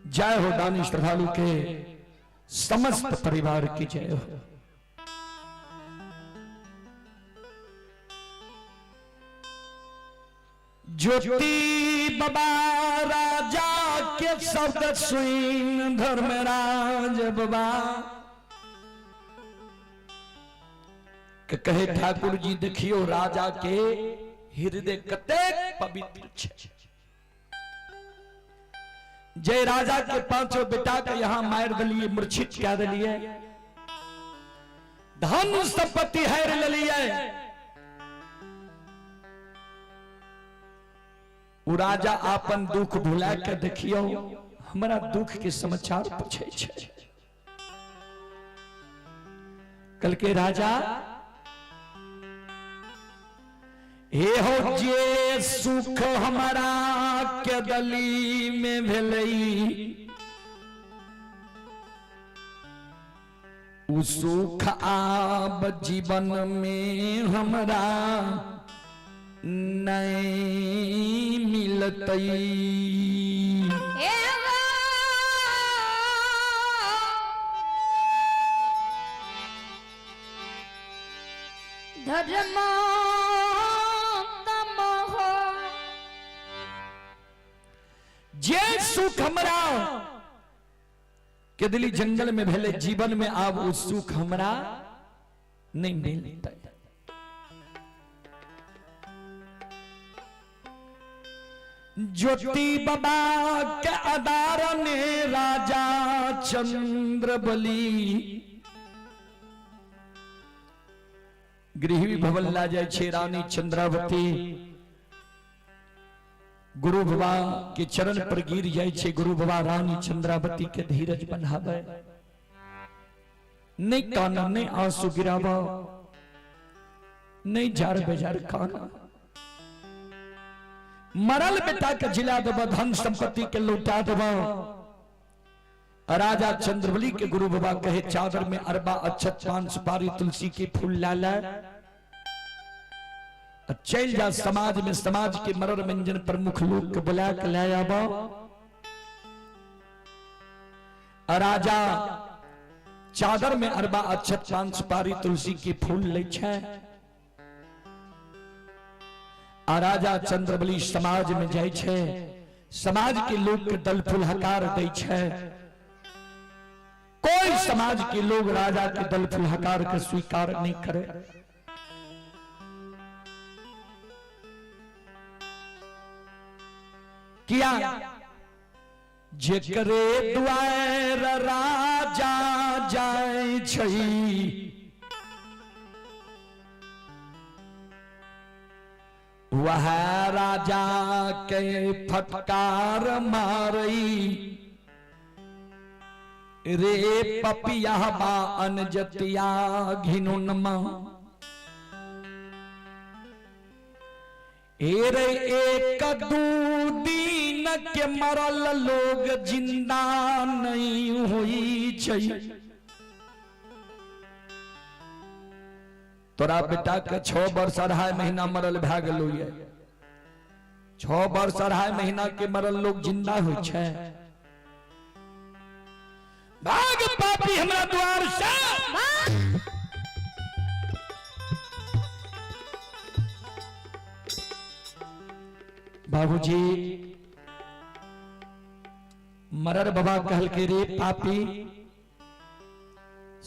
जय हो दानी श्रद्धालु के समस्त परिवार की जय हो। ज्योति बाबा राजा के शब्द सुन धर्मराज बाबा के कहे ठाकुर जी देखियो राजा के हृदय कतेक पवित्र छे। जय राजा के पांचों बेटा के यहां मार दिलिए, मूर्छित कह दिलिए, धन संपत्ति हैर लेलिए। उ राजा अपन दुख भुला के देखियो हमरा दुख के समाचार पूछे छे। कल के राजा हे हो जे सुख हमारा के दली में भेलई उ सुख आब जीवन में हमरा नहीं मिलतई। धर्म तम हो जे सुख हमरा के दिली जंगल में भेले जीवन में आब उ सुख हमरा नहीं मिलतै। ज्योति बाबा के अदार ने राजा चंद्र बलि गृह भवन ला जाय छे रानी चंद्रावती गुरु बाबा के चरण पर गिर जाय छे। गुरु बाबा रानी चंद्रावती के धीरज बनावे, नहीं काना नहीं आंसू गिरावा, नहीं जार बेजार काना। मरल बेटा के जिला देव, धन संपत्ति के लौटा देव। राजा चंद्रबली के गुरु बाबा कहे चादर में अरबा अक्षत पान सुपारी तुलसी के फूल लाला चल जा समाज में, समाज के मरर मंजन प्रमुख लोग के बुला के ले आबो। राजा चादर में अरबा अक्षत पान सुपारी तुलसी के फूल ले छे। राजा चंद्रबली समाज में जाय छे, समाज के लोग के दल फूल हकार दै छे। कोई समाज के लोग राजा के दल फूल हकार के स्वीकार नहीं करे। किया जेकरे द्वार राजा जाय छई वह राजा के फटकार मारई रे पपिया बा अनजतिया घिनुनमा। रे एक दू दिन के मरल लोग जिंदा नहीं हुई छै। तोरा बेटा के 6 वर्ष 2.5 महीना मरल भए गेलो ये। 6 वर्ष 2.5 महीना के मरल लोग जिंदा होइ छै। भाग पापी हमरा द्वार से। बाबूजी मरर बाबा कहल के रे पापी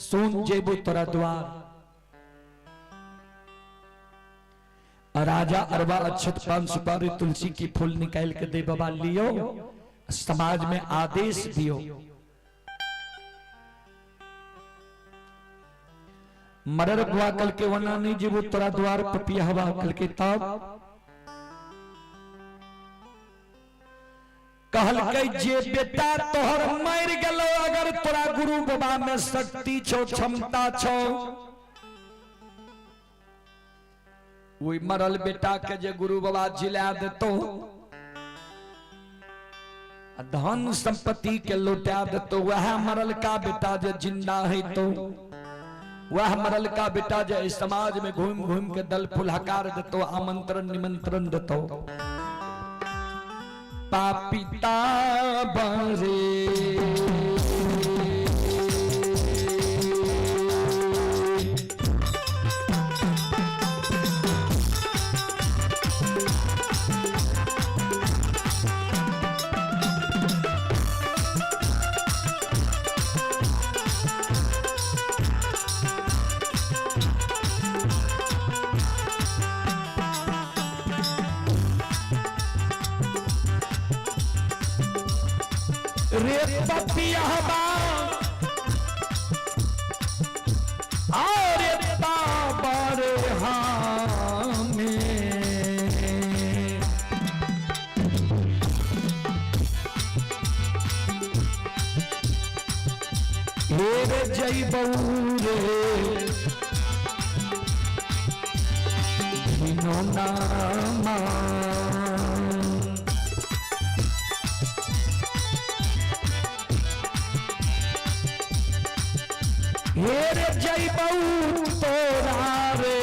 सुन जेबू तोरा द्वार। राजा अरबा अक्षत पान सुपारी तुलसी की फूल निकाल के दे बाबा लियो, समाज में आदेश दियो। मरर बुआ कल के वना नहीं जीवो तोरा द्वार पपिया हवा कल के तब कहल के जे बेटा तोहर मर गेलो अगर तोरा गुरु बाबा में शक्ति छो क्षमता छो वही मरल बेटा के जे गुरु बाबा जिला देतो धन संपत्ति के लौटा देतो, वह मरल का बेटा जे जिंदा है तो वह मरल का बेटा जे समाज में घूम घूम के दल फूल हकार देतो, आमंत्रण निमंत्रण देतो। पापिता बरे रे पपियहबा अरे बाबा रे हमें। हे जय रे भिनो नामा। हेर जैबऊ तोरा रे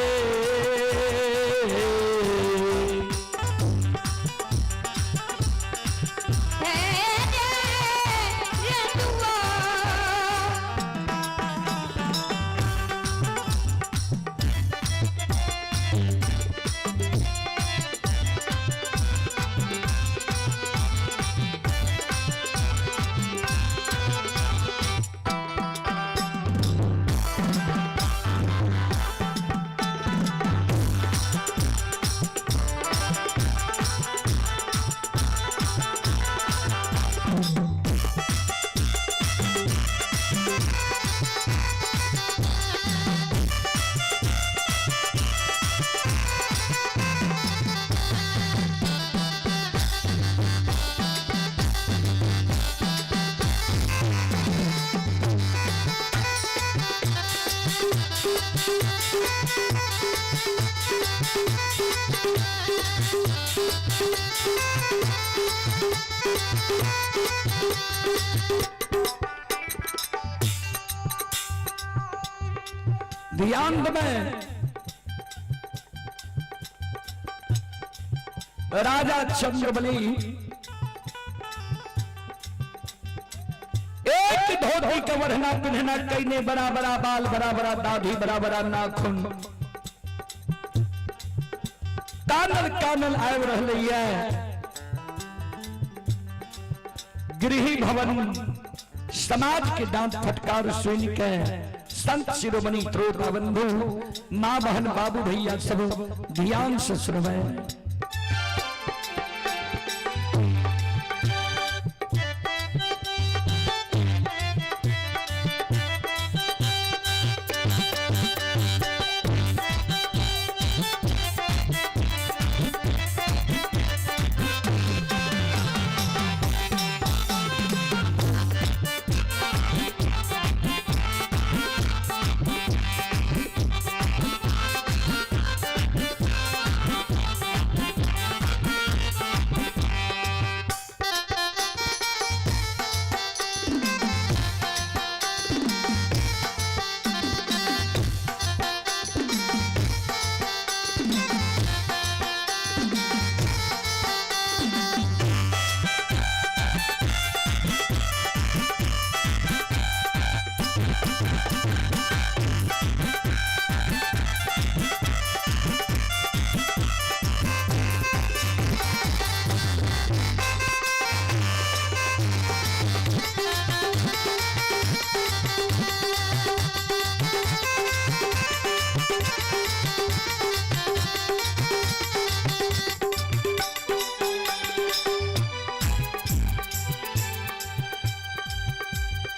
ध्यान में राजा चंद्रबली एक धोती का वरना पिन्हना कईने बड़ा बड़ा बाल, बड़ा बड़ा दाढ़ी, बड़ा बड़ा नाखून, कानल कानल आबि रहलैया। गृह भवन समाज के डांट फटकार सुन के संत शिरोमणि त्रोता बंधु माँ बहन बाबू भैया सब ध्यान से सुनवे।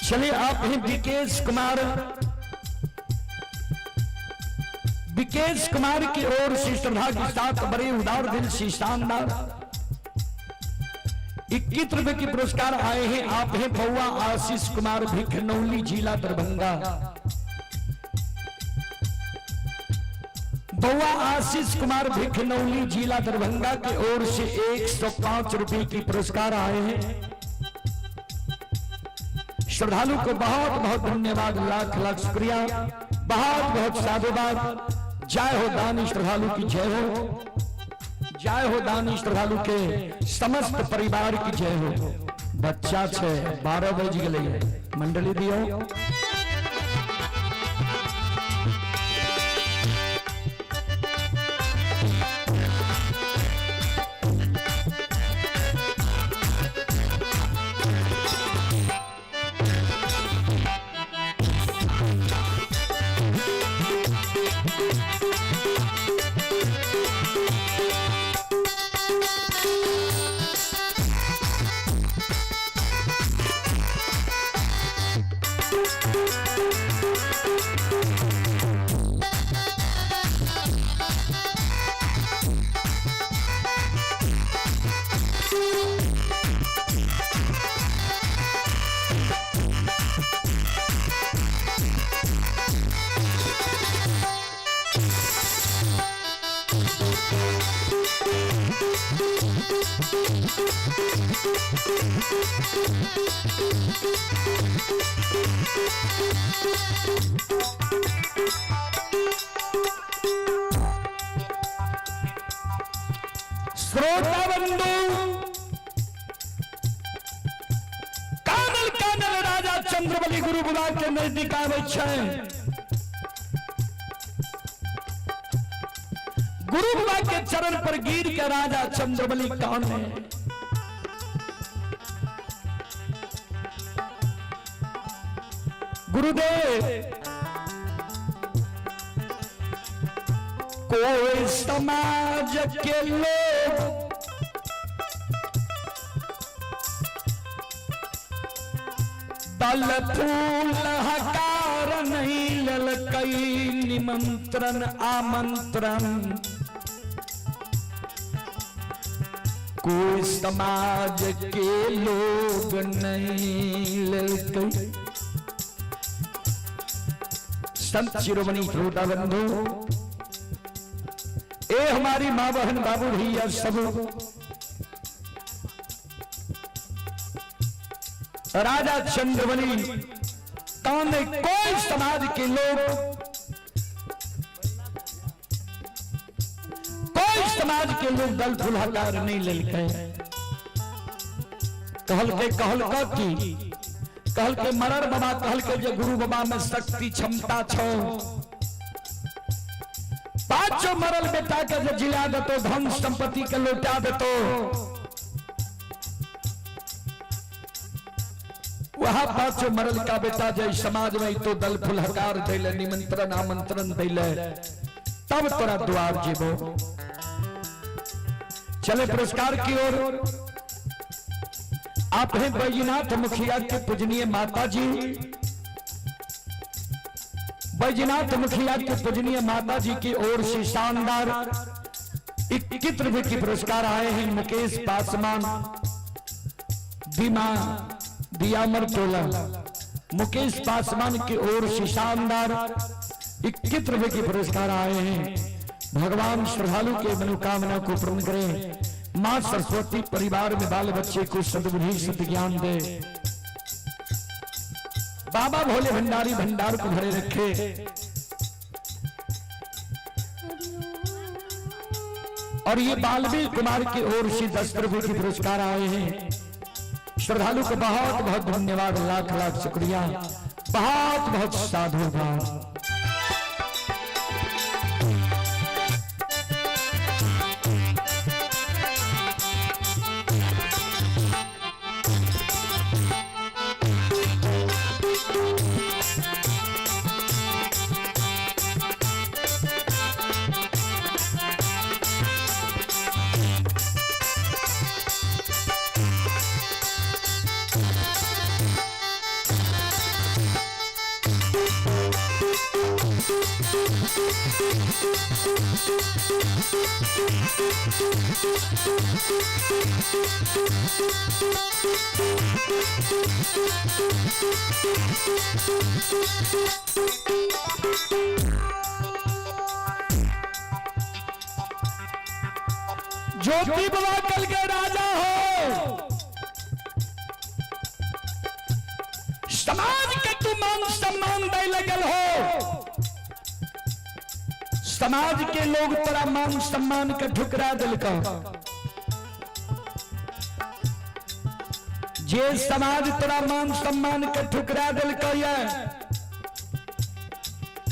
चलिए आप हैं विकेश कुमार, विकेश कुमार की ओर से श्रद्धा के साथ बड़े उदार दिल से शानदार 21 रुपए के पुरस्कार आए हैं। आप हैं बउआ आशीष कुमार भिखनौली जिला दरभंगा। बउआ आशीष कुमार भिखनौली जिला दरभंगा की ओर से 105 रुपए की पुरस्कार आए हैं। श्रद्धालु को बहुत बहुत धन्यवाद, लाख लाख शुक्रिया, बहुत बहुत साधुवाद। जय हो दानी श्रद्धालु की जय हो, जय हो दानी श्रद्धालु के समस्त परिवार की जय हो। बच्चा छे 12 बज गए, मंडली दियो। श्रोता बंधु, कानल कानल राजा चंद्रबली गुरु बाबा के नजदीक आबै छै। गुरु बाबा के चरण पर गिर के राजा चंद्रबली कान है। गुरुदेव, कोई समाज के लोग दल फूल हकार नहीं ललकई निमंत्रण आमंत्रण। कोई समाज के लोग नहीं ललकई। संत शिरोमणि श्रोता बंधु, ए हमारी माँ बहन बाबू भैया सब, राजा चंद्रबली काने कोई समाज के लोग, कोई समाज के लोग दल फुलहकार नहीं ललके। कहल के कहल का की कहल के मरर बाबा कहल के जे गुरु बाबा में शक्ति क्षमता छो, पांचों मरल बेटा के जे जिला देतो, धन संपत्ति के लौटा देतो, वहां पांचों मरल का बेटा जय समाज में तो दल फुलहकार दैले, निमंत्रण आमंत्रण दैले, तब तोरा द्वार जीवो। चले पुरस्कार की ओर। आप हैं बैजनाथ मुखिया के पूजनीय माता जी। बैजनाथ मुखिया के पूजनीय माता जी की ओर से शानदार 21 रुपए की पुरस्कार आए हैं। मुकेश पासवान दिमा दियामर टोला, मुकेश पासवान की ओर से शानदार 21 रुपए के पुरस्कार आए हैं। भगवान श्रद्धालु के मनोकामना को पूर्ण करें। मां सरस्वती परिवार में बाल बच्चे को सद्बुद्धि सद्ज्ञान दे। बाबा भोले भंडारी भंडार को भरे रखे। और ये बालवीर कुमार की ओर से 10 रुपए के पुरस्कार आए हैं। श्रद्धालु को बहुत बहुत धन्यवाद, लाख लाख शुक्रिया, बहुत बहुत साधुवाद। ज्योति बाबा कल के राजा हो, समाज के तू मान सम्मान दे लगल हो, समाज के लोग तोरा मान सम्मान के ठुकरा दिल का। जे समाज तोरा मान सम्मान के ठुकरा दिल का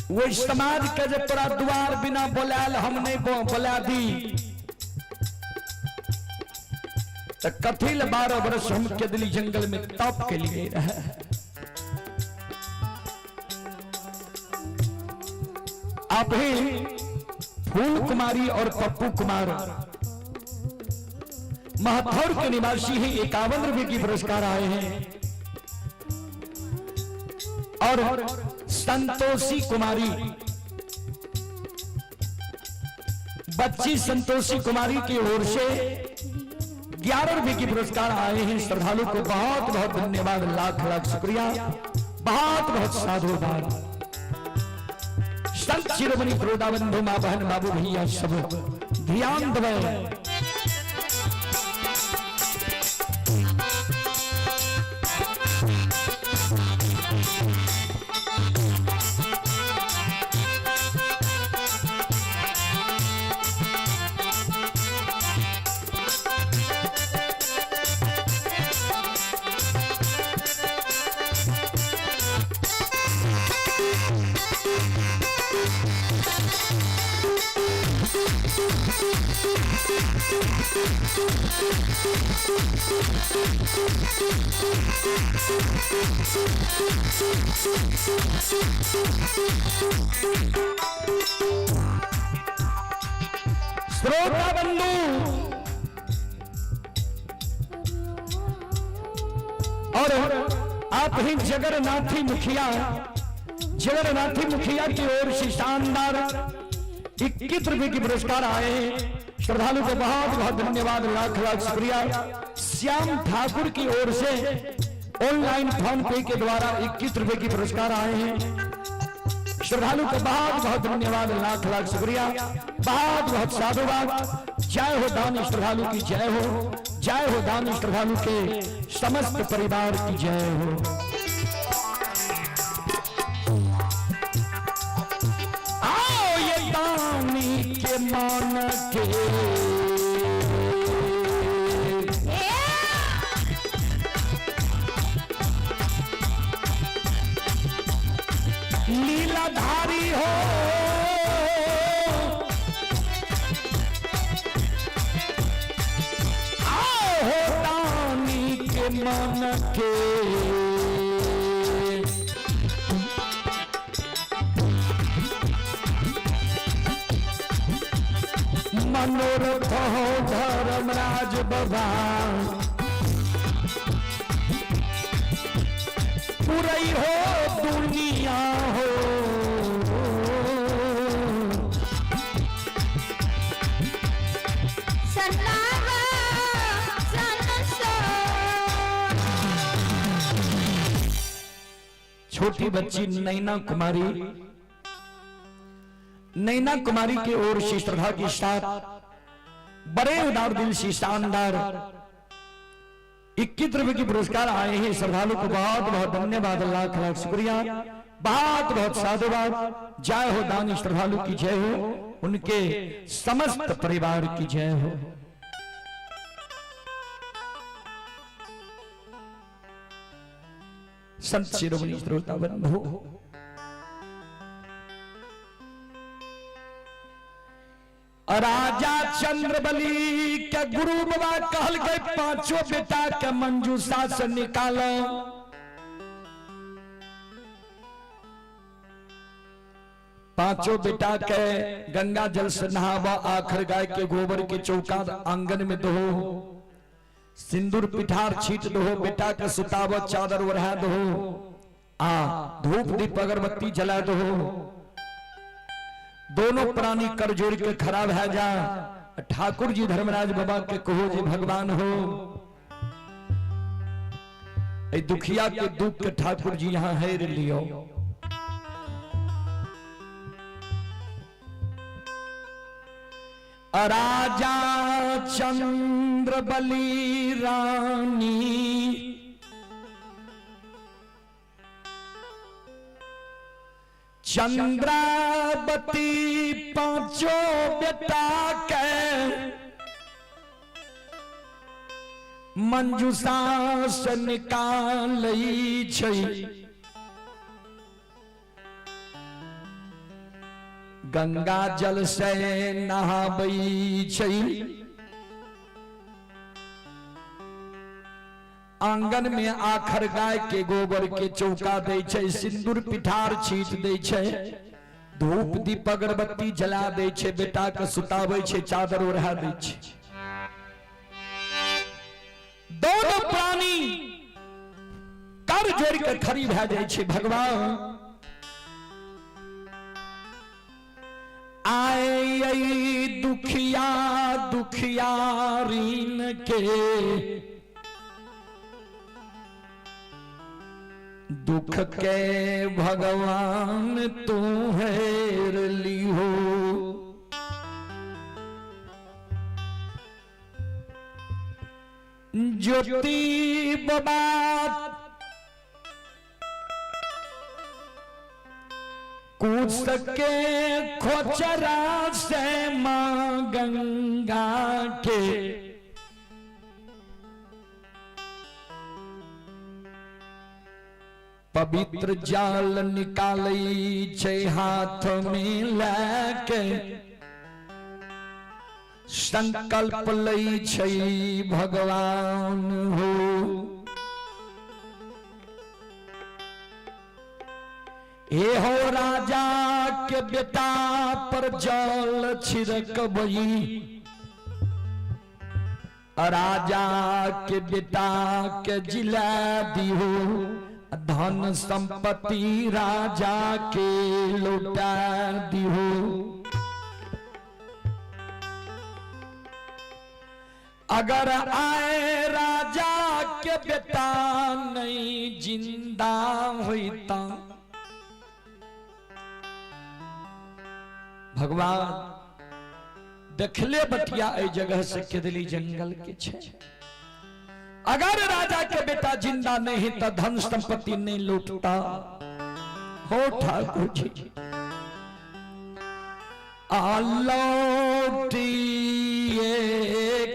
वो समाज के जे तोरा द्वार बिना बोलायल हम नहीं बोला दी तो कथिल 12 वर्ष हम के दिली जंगल में तप के लिए रहे। आप ही फूल कुमारी और पप्पू कुमार महथौर के निवासी ही 51 रुपए की पुरस्कार आए हैं। और संतोषी कुमारी, बच्ची संतोषी कुमारी की ओर से 11 रुपए की पुरस्कार आए हैं। श्रद्धालु को बहुत बहुत धन्यवाद, लाख लाख शुक्रिया, बहुत बहुत साधुवाद। संत शिरोमणि प्रोदा बंधु मां बहन बाबू भैया सब ध्यान दवे। श्रोता बंधु, और आप ही जगन्नाथी मुखिया, जगन्नाथी मुखिया की ओर से शानदार 21 रुपए की पुरस्कार आए हैं। श्रद्धालु को बहुत बहुत धन्यवाद, लाख लाख शुक्रिया। श्याम ठाकुर की ओर से ऑनलाइन फोन पे के द्वारा 21 रुपए की पुरस्कार आए हैं। श्रद्धालु को बहुत बहुत धन्यवाद, लाख लाख शुक्रिया, बहुत बहुत साधुवाद। जय हो दानी श्रद्धालु की जय हो, जय हो दानी श्रद्धालु के समस्त परिवार की जय हो। आओ ये दानी के मान के लीलाधारी हो, आओ हो दानी के मन के। मनोरथ हो धर्मराज बाबा, पुरई हो दुनिया हो। छोटी बच्ची नैना कुमारी, नैना कुमारी की ओर से श्रद्धा के साथ बड़े उदार दिल से शानदार 21 रुपए की पुरस्कार आए हैं। श्रद्धालु को बहुत बहुत धन्यवाद, लाख लाख शुक्रिया, बहुत बहुत साधुवाद। जय हो दानी श्रद्धालु की जय हो, उनके समस्त परिवार की जय हो। संत शिरोमणि श्रोता बंधु, राजा चंद्रबली के गुरु बाबा कहल गए पांचों बेटा के मंजूषा से निकालो। पांचों बेटा के गंगा जल से नहावा, आखिर गाय के गोबर के चौका आंगन में दो, सिंदूर पिठार छीट दो, बेटा के सुताव चादर ओढ़ा दो, आ धूप दीप अगरबत्ती जला दो। दोनों प्राणी कर जोड़ के खराब है जा। ठाकुर जी धर्मराज बाबा के कहो जी भगवान हो, ए दुखिया के दुख के ठाकुर जी यहां हेर लियो। राजा चंद्र बलि रानी चंद्रावती पांचों बेटा के मंजूषा से निकालै छै। गंगा जल से नहाबै छै, आंगन में आखर गाय के गोबर के चौका दै छै, सिंदूर पिठार छीट दै छै, धूप दीप अगरबत्ती जला दै छै, बेटा के सुताबै छै, चादर ओढ़ा दै छै। दोनों प्राणी कर जोड़ के खड़ी भए जाइ छै। भगवान आए दुखिया दुखिया ऋण के दुख के भगवान तू हेर लिहो। ज्योति बाबा कूद सके खोचरा से मां गंगा के पवित्र जाल निकालै छै हाथ में लेके। संकल्प लै छै भगवान हो। हे हो राजा के बेटा पर जल छिड़कबई, राजा के बेटा के जिला दिहो, धन संपत्ति राजा के लौटा दिहो। अगर आए राजा के बेटा नहीं जिंदा होता। भगवान देखले बटिया एहि जगह से केदली जंगल के छे। अगर राजा के बेटा जिंदा नहीं तो धन संपत्ति नहीं लूटता। हो ठाकुर जी आलौटिए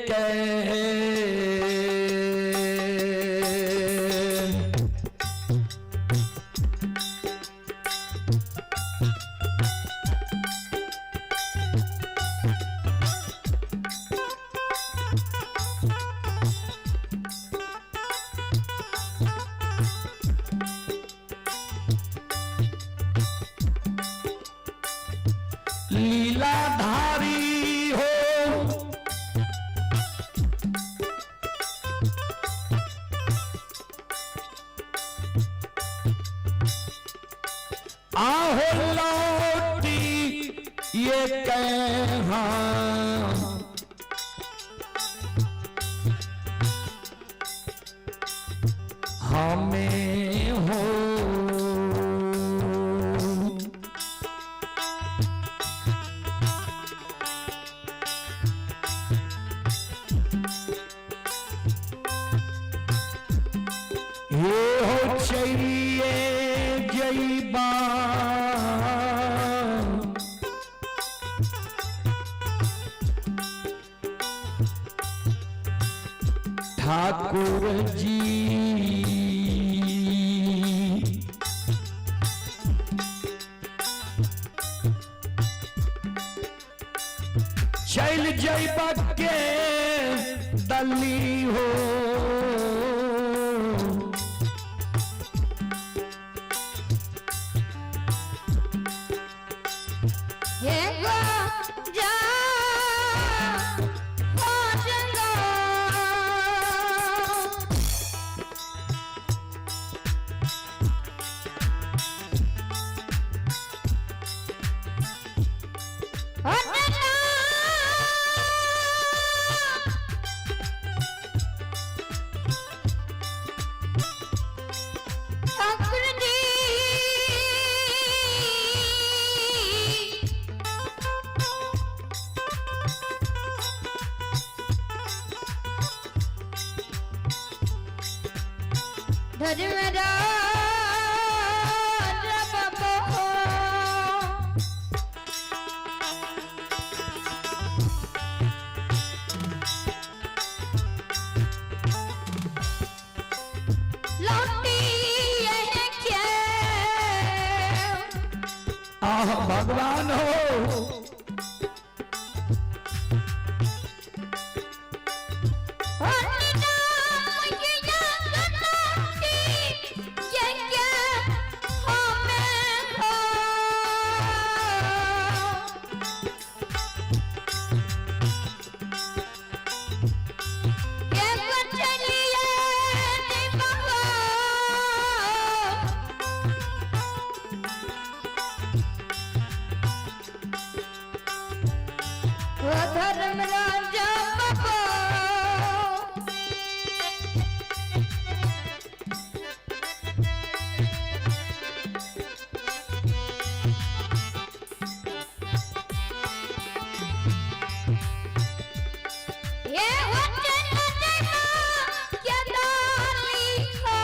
के लीलाधारी हो, आहो लौटी ये कहा हमें हो। ये हो चाहिए जईबा ठाकुर जी। चल जईबा के दली हो। हे गो जा हो जंगो। ठाकुर जी धर्मराज बाबा। लौटी यह क्या आह भगवान हो। धर्म राजा बाबा। ये वचन देना क्या डाली हो।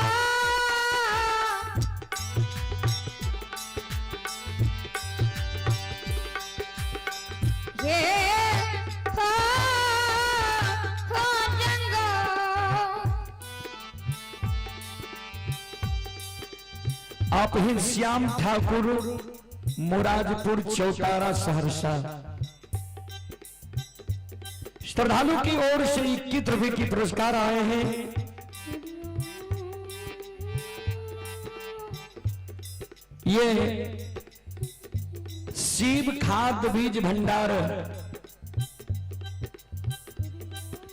ये हो हो जंगो। आप ही श्याम ठाकुर मुरादपुर चौतारा सहरसा। श्रद्धालु की ओर से 21 रुपए की पुरस्कार आए हैं। ये शिव खाद बीज भंडार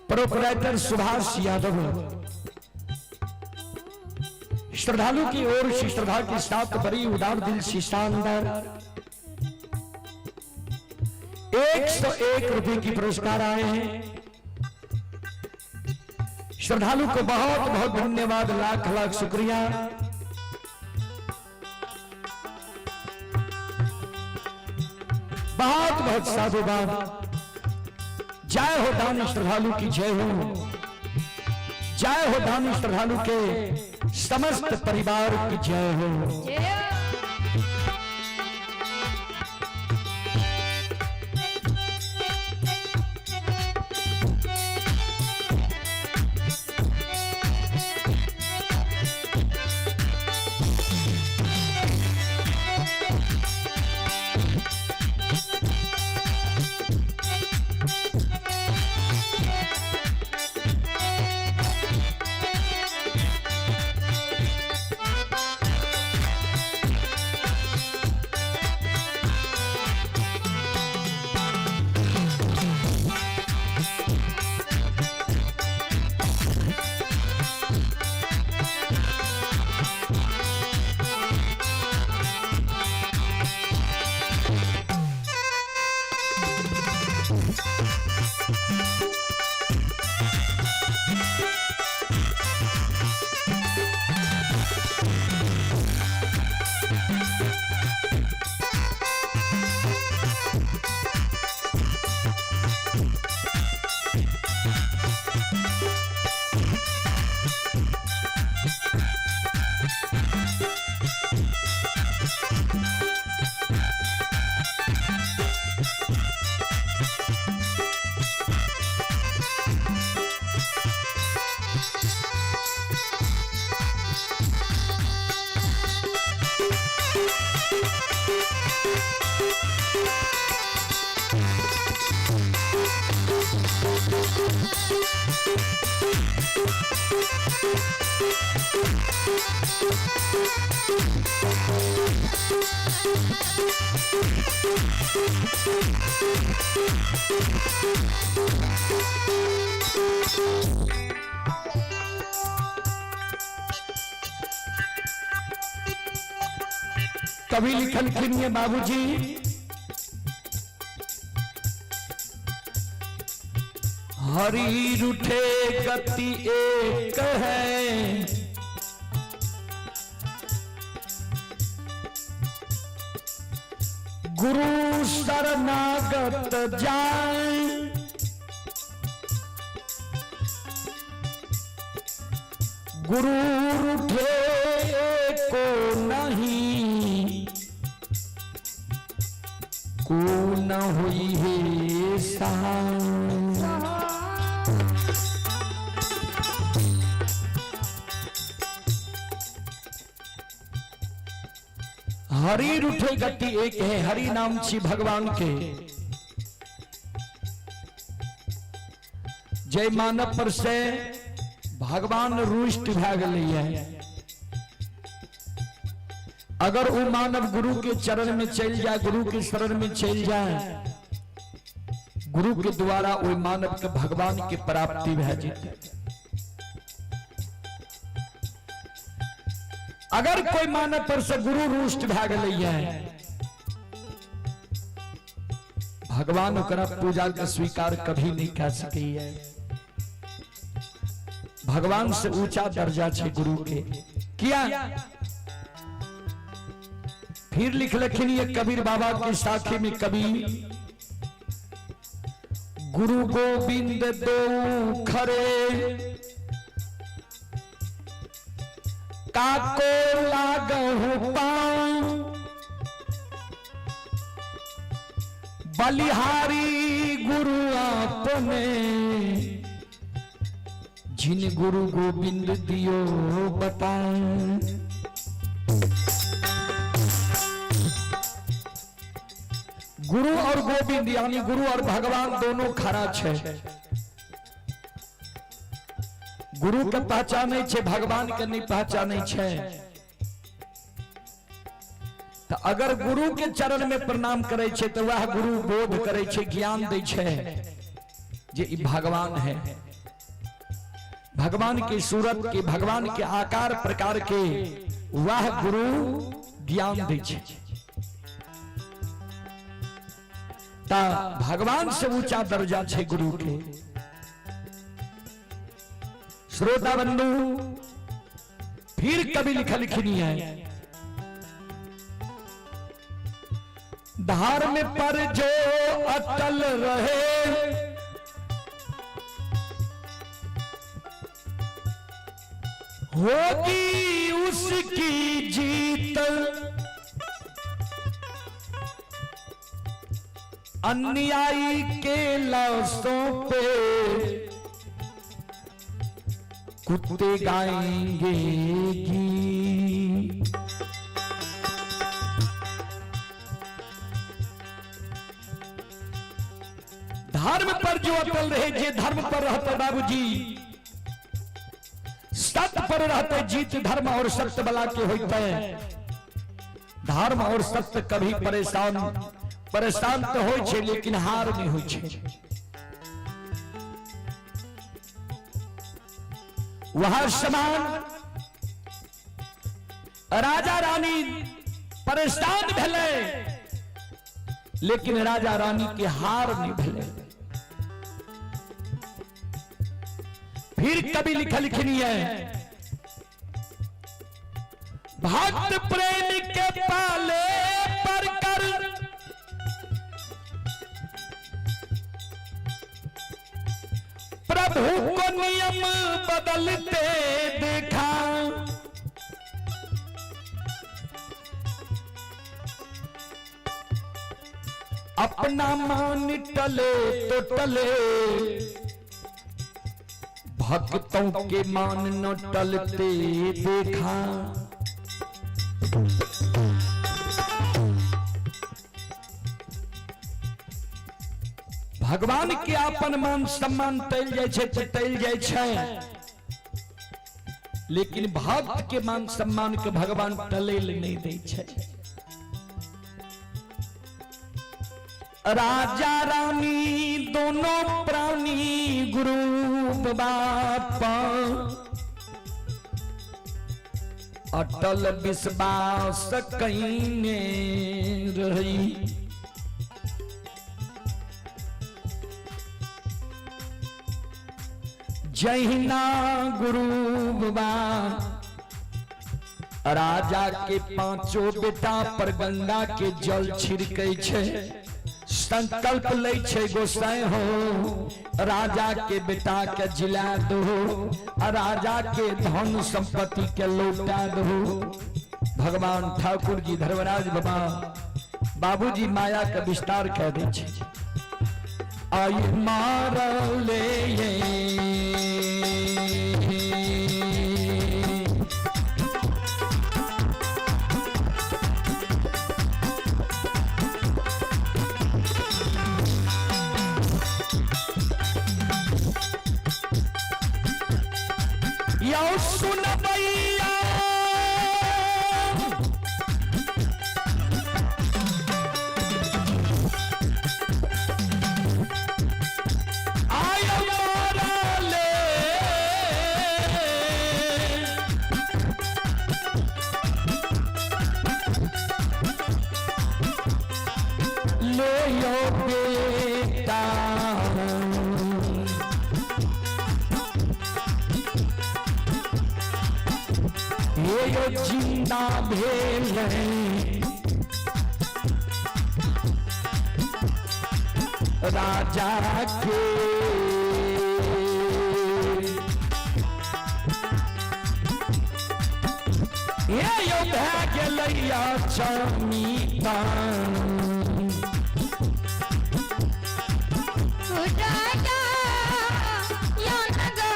प्रोपराइटर सुभाष यादव श्रद्धालु की ओर से श्रद्धा के साथ बड़ी उदार दिल से शानदार 101 रुपए की पुरस्कार आए हैं। श्रद्धालु को बहुत बहुत धन्यवाद, लाख लाख शुक्रिया। बहुत बहुत साधुवाद। जय हो दानी श्रद्धालु की जय हो, जय हो दानी श्रद्धालु के समस्त परिवार की जय हो। जय। कवि लिखल किनिए बाबूजी, हरि रूठे गति एक है, गुरु शरणागत जाए, गुरु रूठे को नहीं, को न हुई है सहाय। हरि रूठे गति एक है, हरि नाम छी भगवान के। जय मानव पर से भगवान रुष्ट भै गेलै है। अगर वो मानव गुरु के चरण में चल जाए, गुरु के शरण में चल जाए, गुरु के द्वारा वो मानव के भगवान के प्राप्ति भै जेतै। अगर कोई मानव पर से गुरु रुष्ट भै गेलै है, भगवान ओकरा पूजा के स्वीकार कभी नहीं कर सकै है। भगवान से ऊंचा दर्जा छे गुरु के। किया फिर लिख लखिन ये कबीर बाबा की साखी में कवि, गुरु गोविंद दो खरे काको लागहु पांव, बलिहारी गुरु आपने जिन गुरु गोविंद दियो बताए। गुरु और गोविंद यानी गुरु और भगवान दोनों खरा छे। गुरु के पहचानै छै, भगवान के नहीं पहचानै छै। तो अगर गुरु के चरण में प्रणाम करै छै तो वह गुरु बोध करै छै, ज्ञान दै छै जे ई भगवान है। भगवान की सूरत के, भगवान के आकार प्रकार के वह गुरु ज्ञान दै छै। ता भगवान से ऊंचा दर्जा छै गुरु के। श्रोता बंधु, फिर कभी लिखनी है, धर्म पर जो अटल रहे, होगी उसकी जीत। अन्यायी के लाशों पे कुत्ते गाएंगे गीत। धर्म पर जो अटल रहे, जे धर्म पर रहते बाबूजी, सत्य पर रहते, जीत धर्म और सत्य बला के होते है। धर्म और सत्य कभी परेशान परेशान तो होय छै, लेकिन हार नहीं होय छै। वह समान राजा रानी परेशान भेलै, लेकिन राजा रानी के हार नहीं भेलै। फिर कभी लिखनी है, भक्त प्रेम के पाले पर कर, प्रभु को नियम बदलते देखा। अपना मान टले तो टले, भक्तों के मान न टलते देखा। भगवान के अपन मान सम्मान टल जाय छै तो टल जाय छै, लेकिन भक्त के मान सम्मान के भगवान टले ले नहीं दै छै। राजा रानी दोनों प्राणी गुरु बापा, अटल विश्वास कईने रही। जहिना गुरु बाबा राजा के पांचों बेटा पर गंगा के जल छिड़कै छै, संकल्प लै छै गोसाई हो, राजा के बेटा के जिला दो, राजा के धन संपत्ति के लौटा दो। भगवान ठाकुर जी धर्मराज बाबा बाबूजी माया के विस्तार कह दै छै। आई मारले यौ सुनबैया, आय मारले ले यो बेटा, ये यो जिंदा भेल राजा के। ये यो भए गेलैया चमीता। राजा यनगा।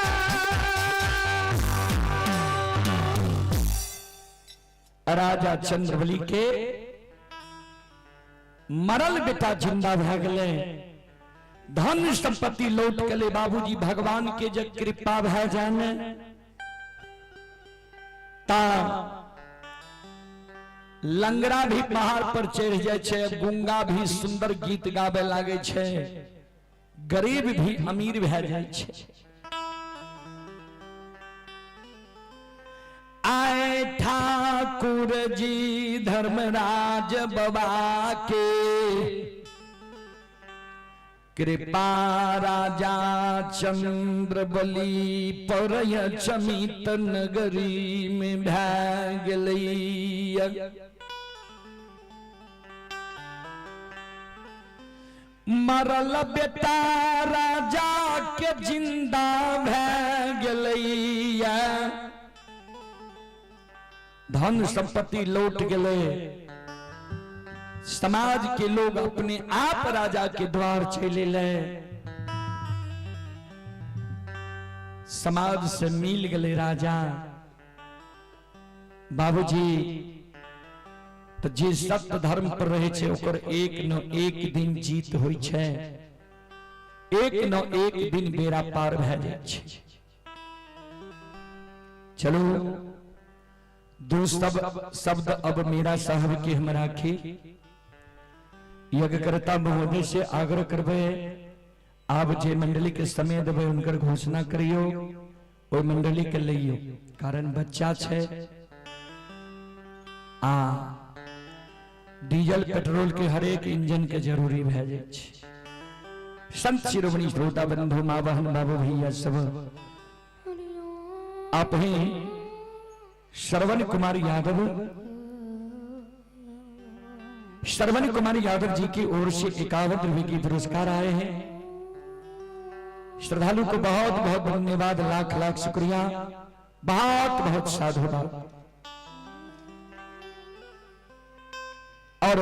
राजा चंद्रबली के मरल बेटा जिंदा भए गेलै। धन संपत्ति लौट के ले बाबूजी भगवान के जब कृपा भए जाने ता लंगड़ा भी पहाड़ पर चढ़ जाए छै, गुंगा भी सुंदर गीत गावे लागे छै, गरीब भी अमीर भए जाए छै। आए ठाकुर जी धर्मराज बाबा के कृपा राजा चंद्र बलि पर चमित नगरी में भए गेलैया। मरल बेटा राजा के जिंदा भए गेलैया। धन संपत्ति लौट गेलै, समाज के लोग अपने आप राजा के द्वार चले ले, समाज से मिल गए राजा। बाबूजी तो जे सत्य धर्म पर रहे छे ओकर एक न एक दिन जीत होई छे, एक न एक दिन बेड़ा पार भए जाय छे। चलो दो शब्द अब मेरा साहब के हम राखी। यज्ञकर्ता महोदय से आग्रह करबे आप जे मंडली के समय देबे उनकर घोषणा करियो, ओहि मंडली के लइयो, कारण बच्चा छे आ डीजल पेट्रोल के हरेक इंजन के जरूरी भए जाय छे। संत शिरोमणि श्रोता बंधु माँ बहन बाबू भैया सब आप ही श्रवण कुमार यादव, श्रवण कुमार यादव जी की ओर से 51 रुपए की पुरस्कार आए हैं। श्रद्धालु को बहुत बहुत धन्यवाद, लाख लाख शुक्रिया, बहुत बहुत साधुवाद। और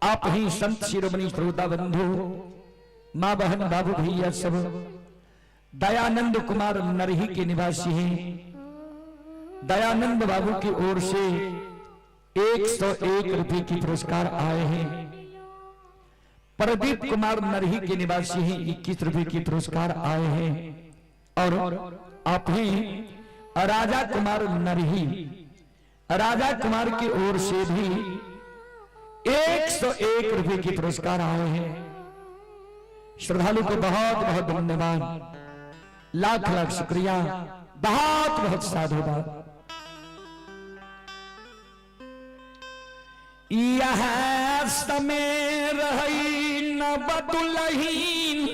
आप ही संत शिरोमणि श्रोता बंधु माँ बहन बाबू भैया सब दयानंद कुमार नरही के निवासी हैं। दयानंद बाबू की ओर से 101 रुपए की पुरस्कार आए हैं। प्रदीप कुमार नरही के निवासी हैं, 21 रुपए की पुरस्कार आए हैं। और आप ही राजा कुमार नरही, राजा कुमार की ओर से भी 101 रुपए की पुरस्कार आए हैं। श्रद्धालु को बहुत बहुत धन्यवाद, लाख लाख शुक्रिया, बहुत बहुत साधुवाद। यह समय रही न बदुलहीन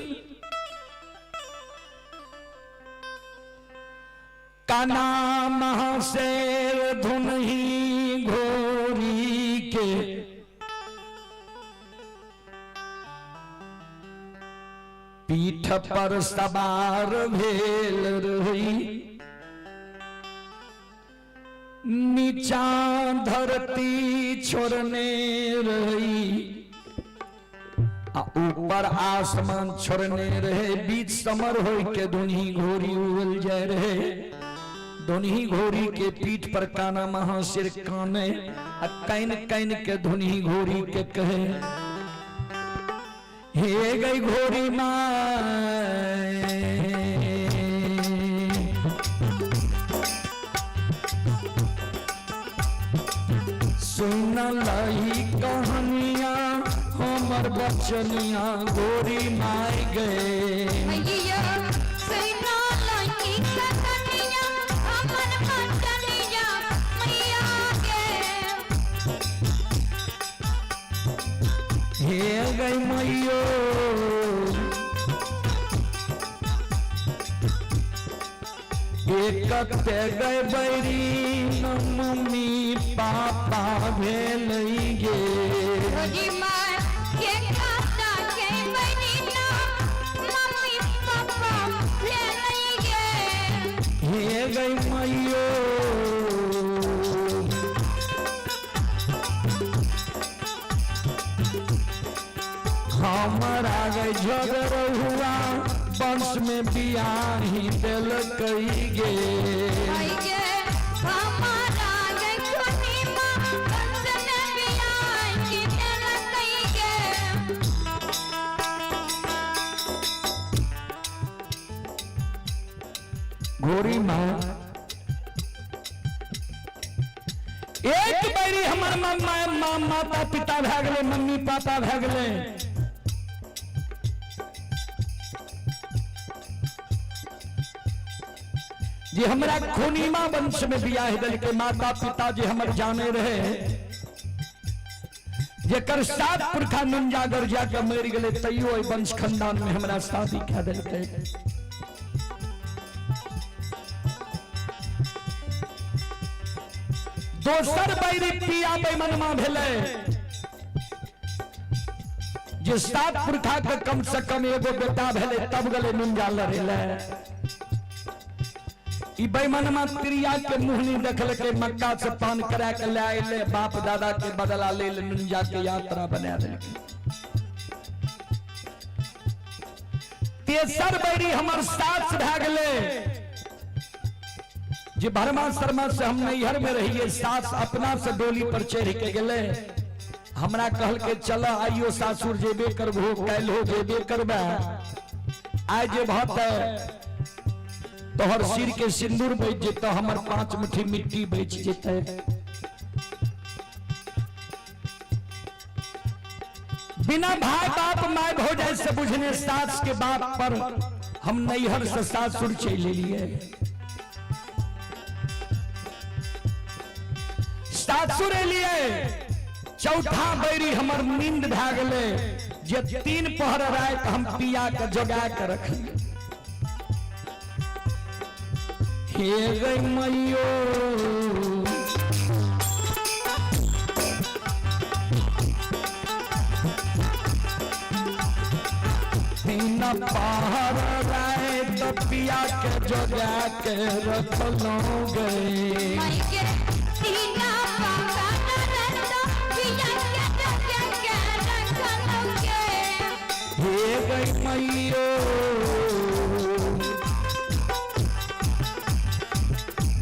काना महाशेर धुन ही घोरी के पीठ पर सवार भेल रही, नीचा धरती छोड़ने रही आ ऊपर आसमान छोड़ने रहे, बीच समर होई के धुनी घोरी उड़ल जाए रहे। धुनी घोरी के पीठ पर काना महासिर काने आ can can के धुनी घोरी के कहे, हे गई घोरी माँ सुन लही कहानिया हमर बचनिया गोरी माय गए। मैया सुन लही कहानिया हमर बचनिया मैया गे। हे गई मैयो एक गए बैरी मम्मी पापा भेल गे। गोरी माय के खाता के बैरी ना मम्मी पापा भेल गे। हे गई मैयो हमारा गई झगड़ हुआ वंश में बियाही दिल कई गे। हमारा गई खुनी माँ वंश में बियाही दिल कई गे। गोरी माँ एक बेरी हमर माँ माता पिता भए गेलै, मम्मी पापा भए गेलै। जे हमरा खूनीमा वंश में बियाह देलकै, माता पिता जे हमर जाने रहे, जेकर सात पुरखा नुंजागर जाके मरि गेलै, तैयो एहि वंश खानदान में हमरा शादी कए देलकै। दोसर बैरी पिया बेमनमा भेलै, जे सात पुरखा के कम से कम एगो बेटा भेलै तब गेलै नुंजा लड़े ले। ई बेमनमा त्रिया के मुँह नहीं देखलकै, मक्का से पान करा के ले आइले, बाप दादा के बदला ले ले नुंजा के यात्रा बना देलकै। तेसर बैरी हमर सास भए गेलै, जे भरमा शर्मा से हम नैहर में रहिए, सास अपना से डोली पर चढ़ के गेलै, हमरा कहलकै चल आइयो सासुर जेबे करबहो, काल्हि जेबे करबे, आइ जे भते तोहर सिर के सिंदूर बच जेतौ, हमर 5 मुट्ठी मिट्टी बच जेतै। बिना भाई बाप my भौजाई से बुझने सास के बाप पर हम नैहर से सासुर चलि एलियै। सासुर एलियै, चौथा बैरी हमर नींद भए गेलै, जे 3 पहर राति हम पिया के जगा के रखलियै। हे गई मैयो तीन पहर राति पिया के जगा के रखलहुँ गे। हे गई मैयो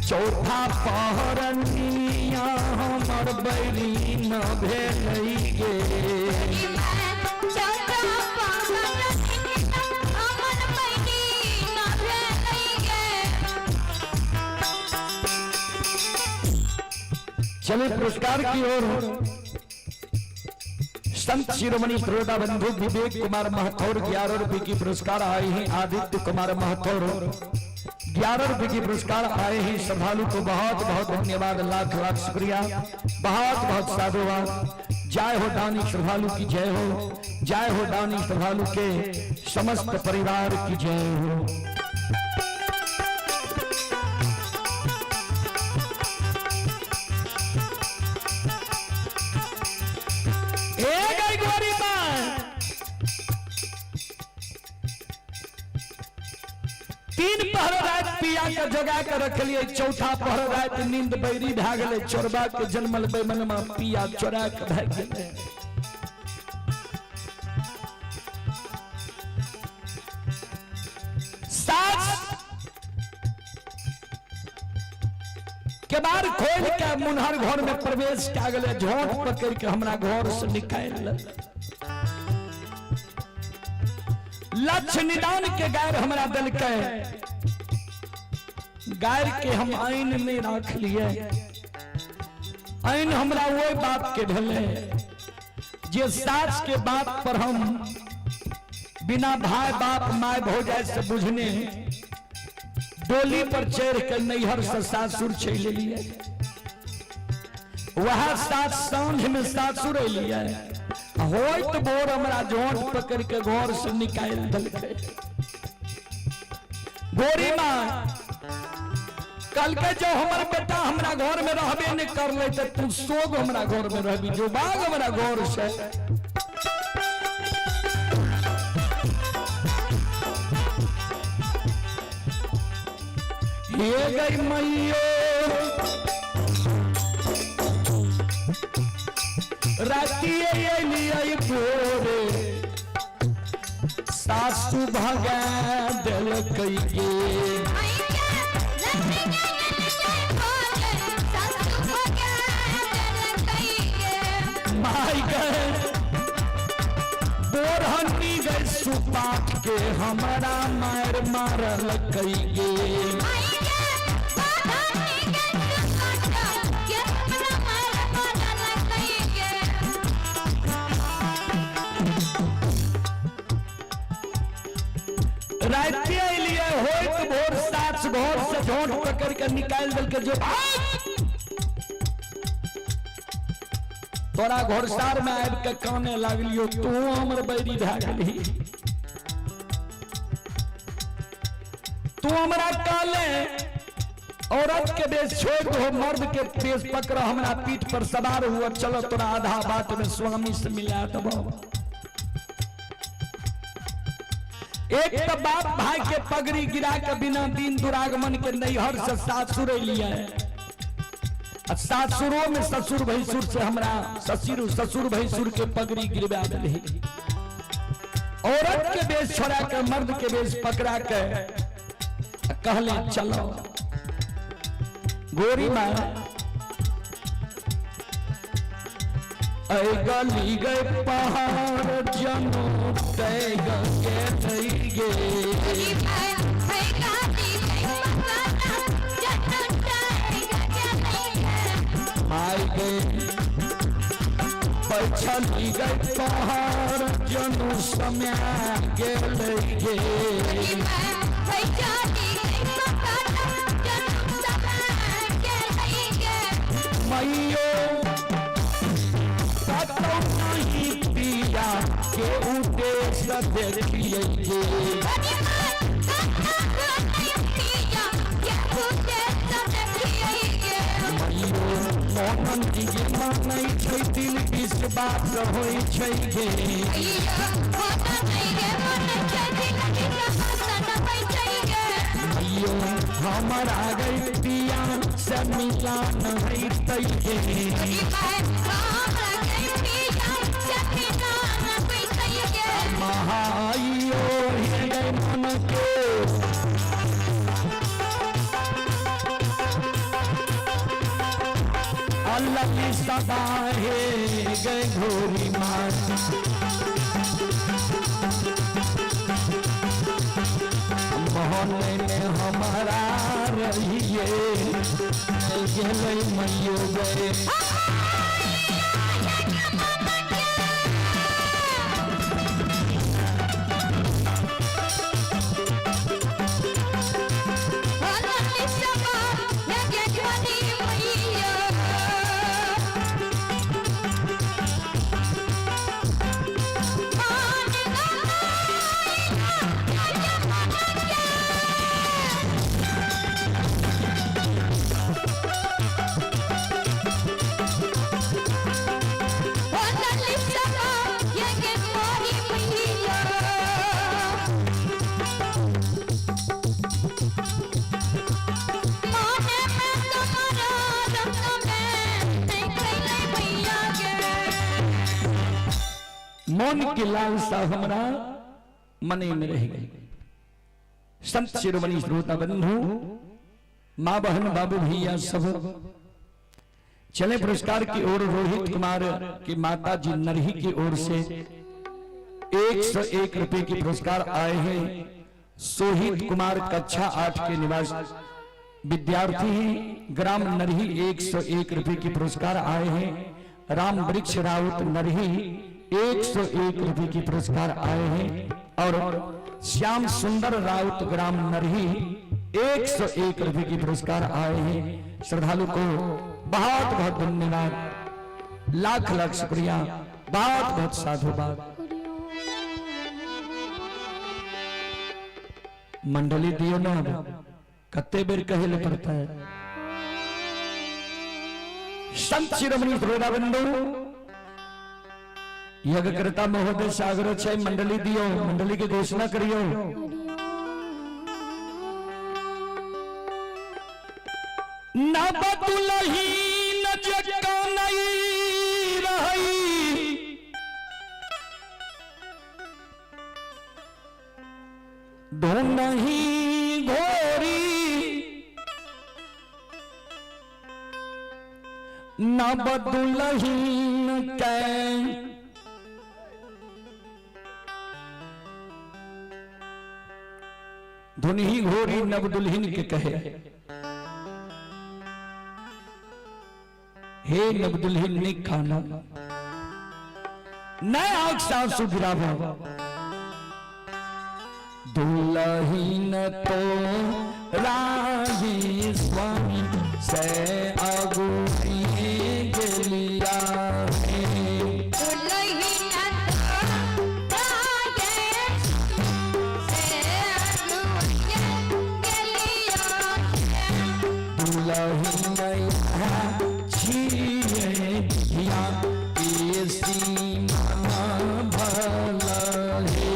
चौथा पहर निया हमर बैरी न भेलै गे। चले पुरस्कार की ओर। संत शिरोमणि त्रोड़ा बंधु विवेक कुमार महथौर 11 रुपए की पुरस्कार आए हैं। आदित्य कुमार महथौर 11 रुपए की पुरस्कार आए हैं। श्रद्धालु को बहुत बहुत धन्यवाद, लाख लाख शुक्रिया, बहुत बहुत साधुवाद। जय हो दानी श्रद्धालु की जय हो, जय हो दानी श्रद्धालु के समस्त परिवार की जय हो। तीन पहर राति पिया के जगा के रखलिए, चौथा पहर राति नींद बैरी भए गेलै, चोरबा के जन्मल बेमनमा पिया चोरा के भागि गेलै। सास केबाड़ खोल के मुनहर घर में प्रवेश कए गेलै, झोंट पकड़ के हमरा घर से निकालि लेलक। लक्ष्य निदान के गायर हमरा देलकै, गायर के हम आइन नहीं राख लिए। आइन हमरा वही बात के भेलै जे सास के बात पर हम बिना भाई बाप my भौजाई से बुझने डोली पर चढ़ के नैहर से सासुर चलि एलियै। वह सास साँझ में सासुर एलियै, होइत भोर हमरा झोंट पकड़ के घर से निकालि देलकै। गोरी माँ कहलकै जो हमर बेटा हमरा घर में रहबे नहीं करले तो तू सोग हमरा घर में रहबी, जो बाग हमरा घर से। हे गई मैयो रातिए एलियै भोरे, सासु भगा देलकै गे। माय गए बोरहनी गए सुपात के हमरा मार मारलकै गे। भोर सास घर से झोंट पकड़ के निकाल दल के जो भाग तोरा घोड़सार में आबि के काने लागलियो, तू हमर बैरी भए गेली। तू हमरा कहले औरत के बेस छोड़ दो, मर्द के बेस पकड़, हमरा पीठ पर सवार हुआ, चलो तोरा आधा बाट में स्वामी से मिला देबो। एक तो बाप भाई के पगड़ी गिरा के बिना दिन दुरागमन के नैहर से सासुर लिया है, सासुरों में ससुर भैंसुर से हमरा ससुर ससुर भैंसुर के पगड़ी गिरवा दे। औरत के बेस छोड़ा के मर्द के बेस पकड़ा के कहले चलो गोरी माँ ऐ गली गए पहाड़ जनो तय गंगे नई गे। माई गए पछली गए पहाड़ जनो समय गेल गे। मैयो कतौ नहीं पिया के उद्देश्य देखिए गे। मैयो मोहन जी मानै छै दिल विश्वास होइ छै गे। मैयो हमरा गई पिया से मिलान होइतै गे। महाइयो हे मन के अल्लाह सदा हे गए घोरी मार। मोहन में हमारा रहिए गेलै मैयो गए। मन के लालसा हमरा मने में रह गई। संत शिरोमणि श्रोता बंधु, माँ बहन बाबू भैया सब चले पुरस्कार की ओर। रोहित कुमार की माता जी नरही की ओर से 101 रुपए की पुरस्कार आए हैं। सोहित कुमार कक्षा 8 के निवास विद्यार्थी हैं, ग्राम नरही 101 रुपए की पुरस्कार आए हैं। राम वृक्ष राउत नरही 101 रुपए की पुरस्कार आए हैं। और श्याम सुंदर राउत ग्राम नरही 101 रुपए की पुरस्कार आए हैं। श्रद्धालु को बहुत बहुत धन्यवाद, लाख लाख शुक्रिया, बहुत बहुत साधुवाद। मंडली दियो ना, कत्ते बेर कहे ले पड़ता है। संत शिरोमणि श्रोता बंधु, यज्ञकर्ता महोदय सागर छै, मंडली दियो, मंडली की घोषणा करियो। न बदुलही न जका नहीं रही, धुनही घोरी न बदुलहीन कै। धुनही घोरी नव दुल्हन के कहे, हे नव दुल्हन ने खाना न आग सासु गिरावा। दुल्हीन तो राही स्वामी से अगुए गेलिया हे। दुलही नया छिए धिया के सीमा भल हे।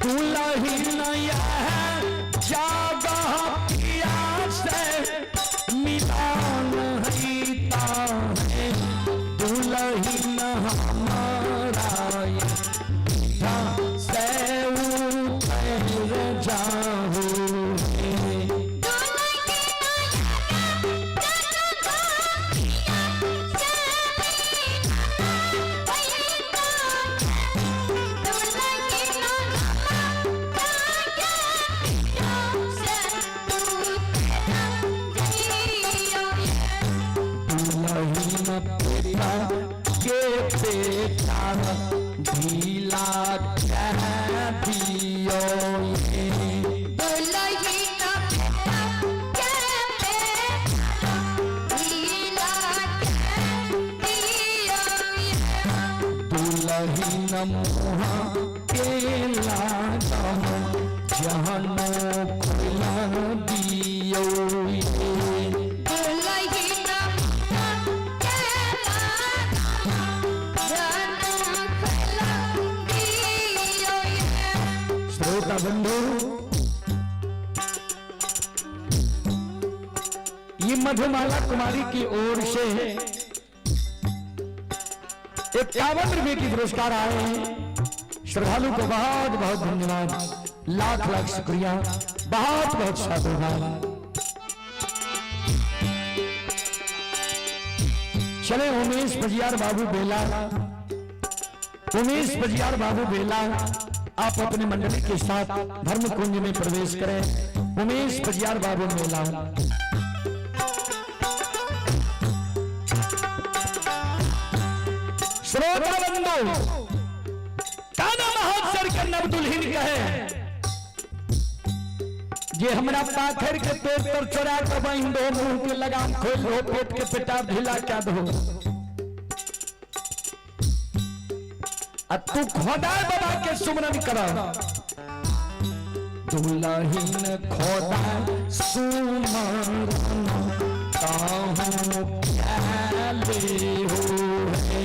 दुलही नया जागह पिया से मिलान हईता है। दुलही न हमारा ये से उतर जाहू है। दुलहीन पिता के बेटा ढीला कह दियो ये। दुलहीन मुहा के लागम जहनो खुला दियो ये। श्रोता बंधु, ये मधुमाला कुमारी की ओर से 51 रुपए की पुरस्कार आए हैं। श्रद्धालु को बहुत बहुत धन्यवाद, लाख लाख शुक्रिया, बहुत बहुत साधुवाद। चले उमेश बजियार बाबू बेला, उमेश बजियार बाबू बेला, आप अपने मंडली के साथ धर्म कुंज में प्रवेश करें। उमेश बजियार बाबू मेला। श्रोता बंधु, काना महोत्सव के नव दुल्हन कहे जे हमरा पाथर के पेट पर चोरा के बांध दो, मुंह के लगाम खोल दो, पेट के पेटा ढीला क्या दो, आ तू खोदा बाबा के सुमरन कर। दुल्हन खोदा सुमरन ताहू प्याले हो है।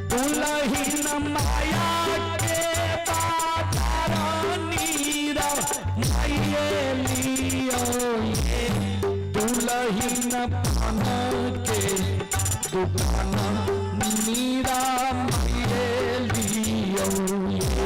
दुल्हन माया के बाजार नीरा माये लियो ये। दुल्हन पान के दुकान नीरा माये लियो ये।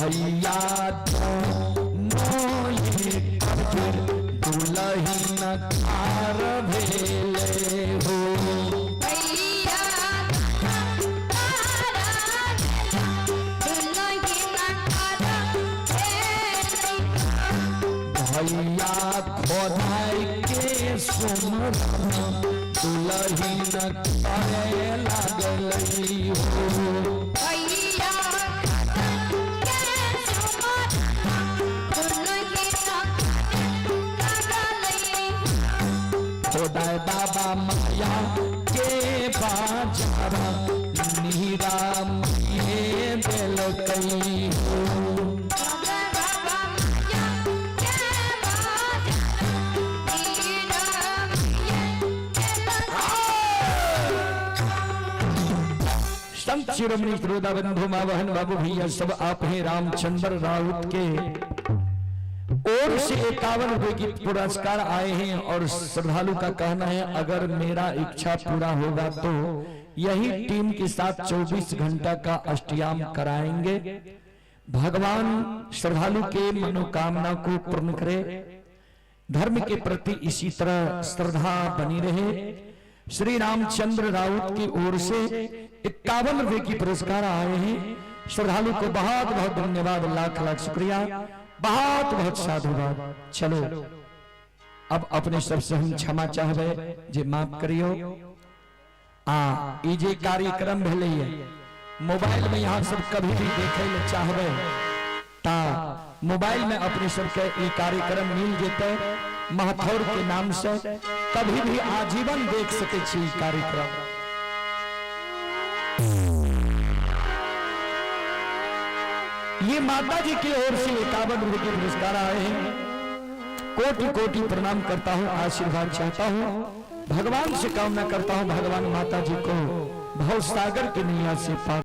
भैया तो नोये कबीर दुलहीन खार भेले हो। भैया खोदाई के सुमरन दुलहीन करे लागलई हो। खोदाई बाबा माया के बाजार नीरा माये दिलकई हो। संत शिरोमणि श्रोता बंधु माँ बहन बाबू भैया सब आप हैं रामचंद्र राउत के ओर से 51 रुपए की पुरस्कार आए हैं और श्रद्धालु का कहना है अगर मेरा इच्छा पूरा होगा तो यही टीम के साथ 24 घंटा का अष्टयाम कराएंगे। भगवान श्रद्धालु के मनोकामना को पूर्ण करे, धर्म के प्रति इसी तरह श्रद्धा बनी रहे। श्री रामचंद्र राउत की ओर से 51 रुपए की पुरस्कार आए हैं। श्रद्धालु को बहुत बहुत धन्यवाद, लाख लाख शुक्रिया, बहुत बहुत साधुवाद। चलो अब अपने सबसे हम क्षमा चाहबे जे माफ करियो। आ ई जे कार्यक्रम भेलै है मोबाइल में यहाँ सब कभी भी देखे ले चाहबे ता मोबाइल में अपने सबके ई कार्यक्रम मिल जेते महथौर के नाम से, कभी भी आजीवन देख सके छी ई कार्यक्रम। ये माता जी की ओर से 51 रुपए के पुरस्कार आए हैं। कोटि कोटि प्रणाम करता हूँ, आशीर्वाद चाहता हूँ, भगवान से कामना करता हूँ भगवान माता जी को भव सागर की नैया से पार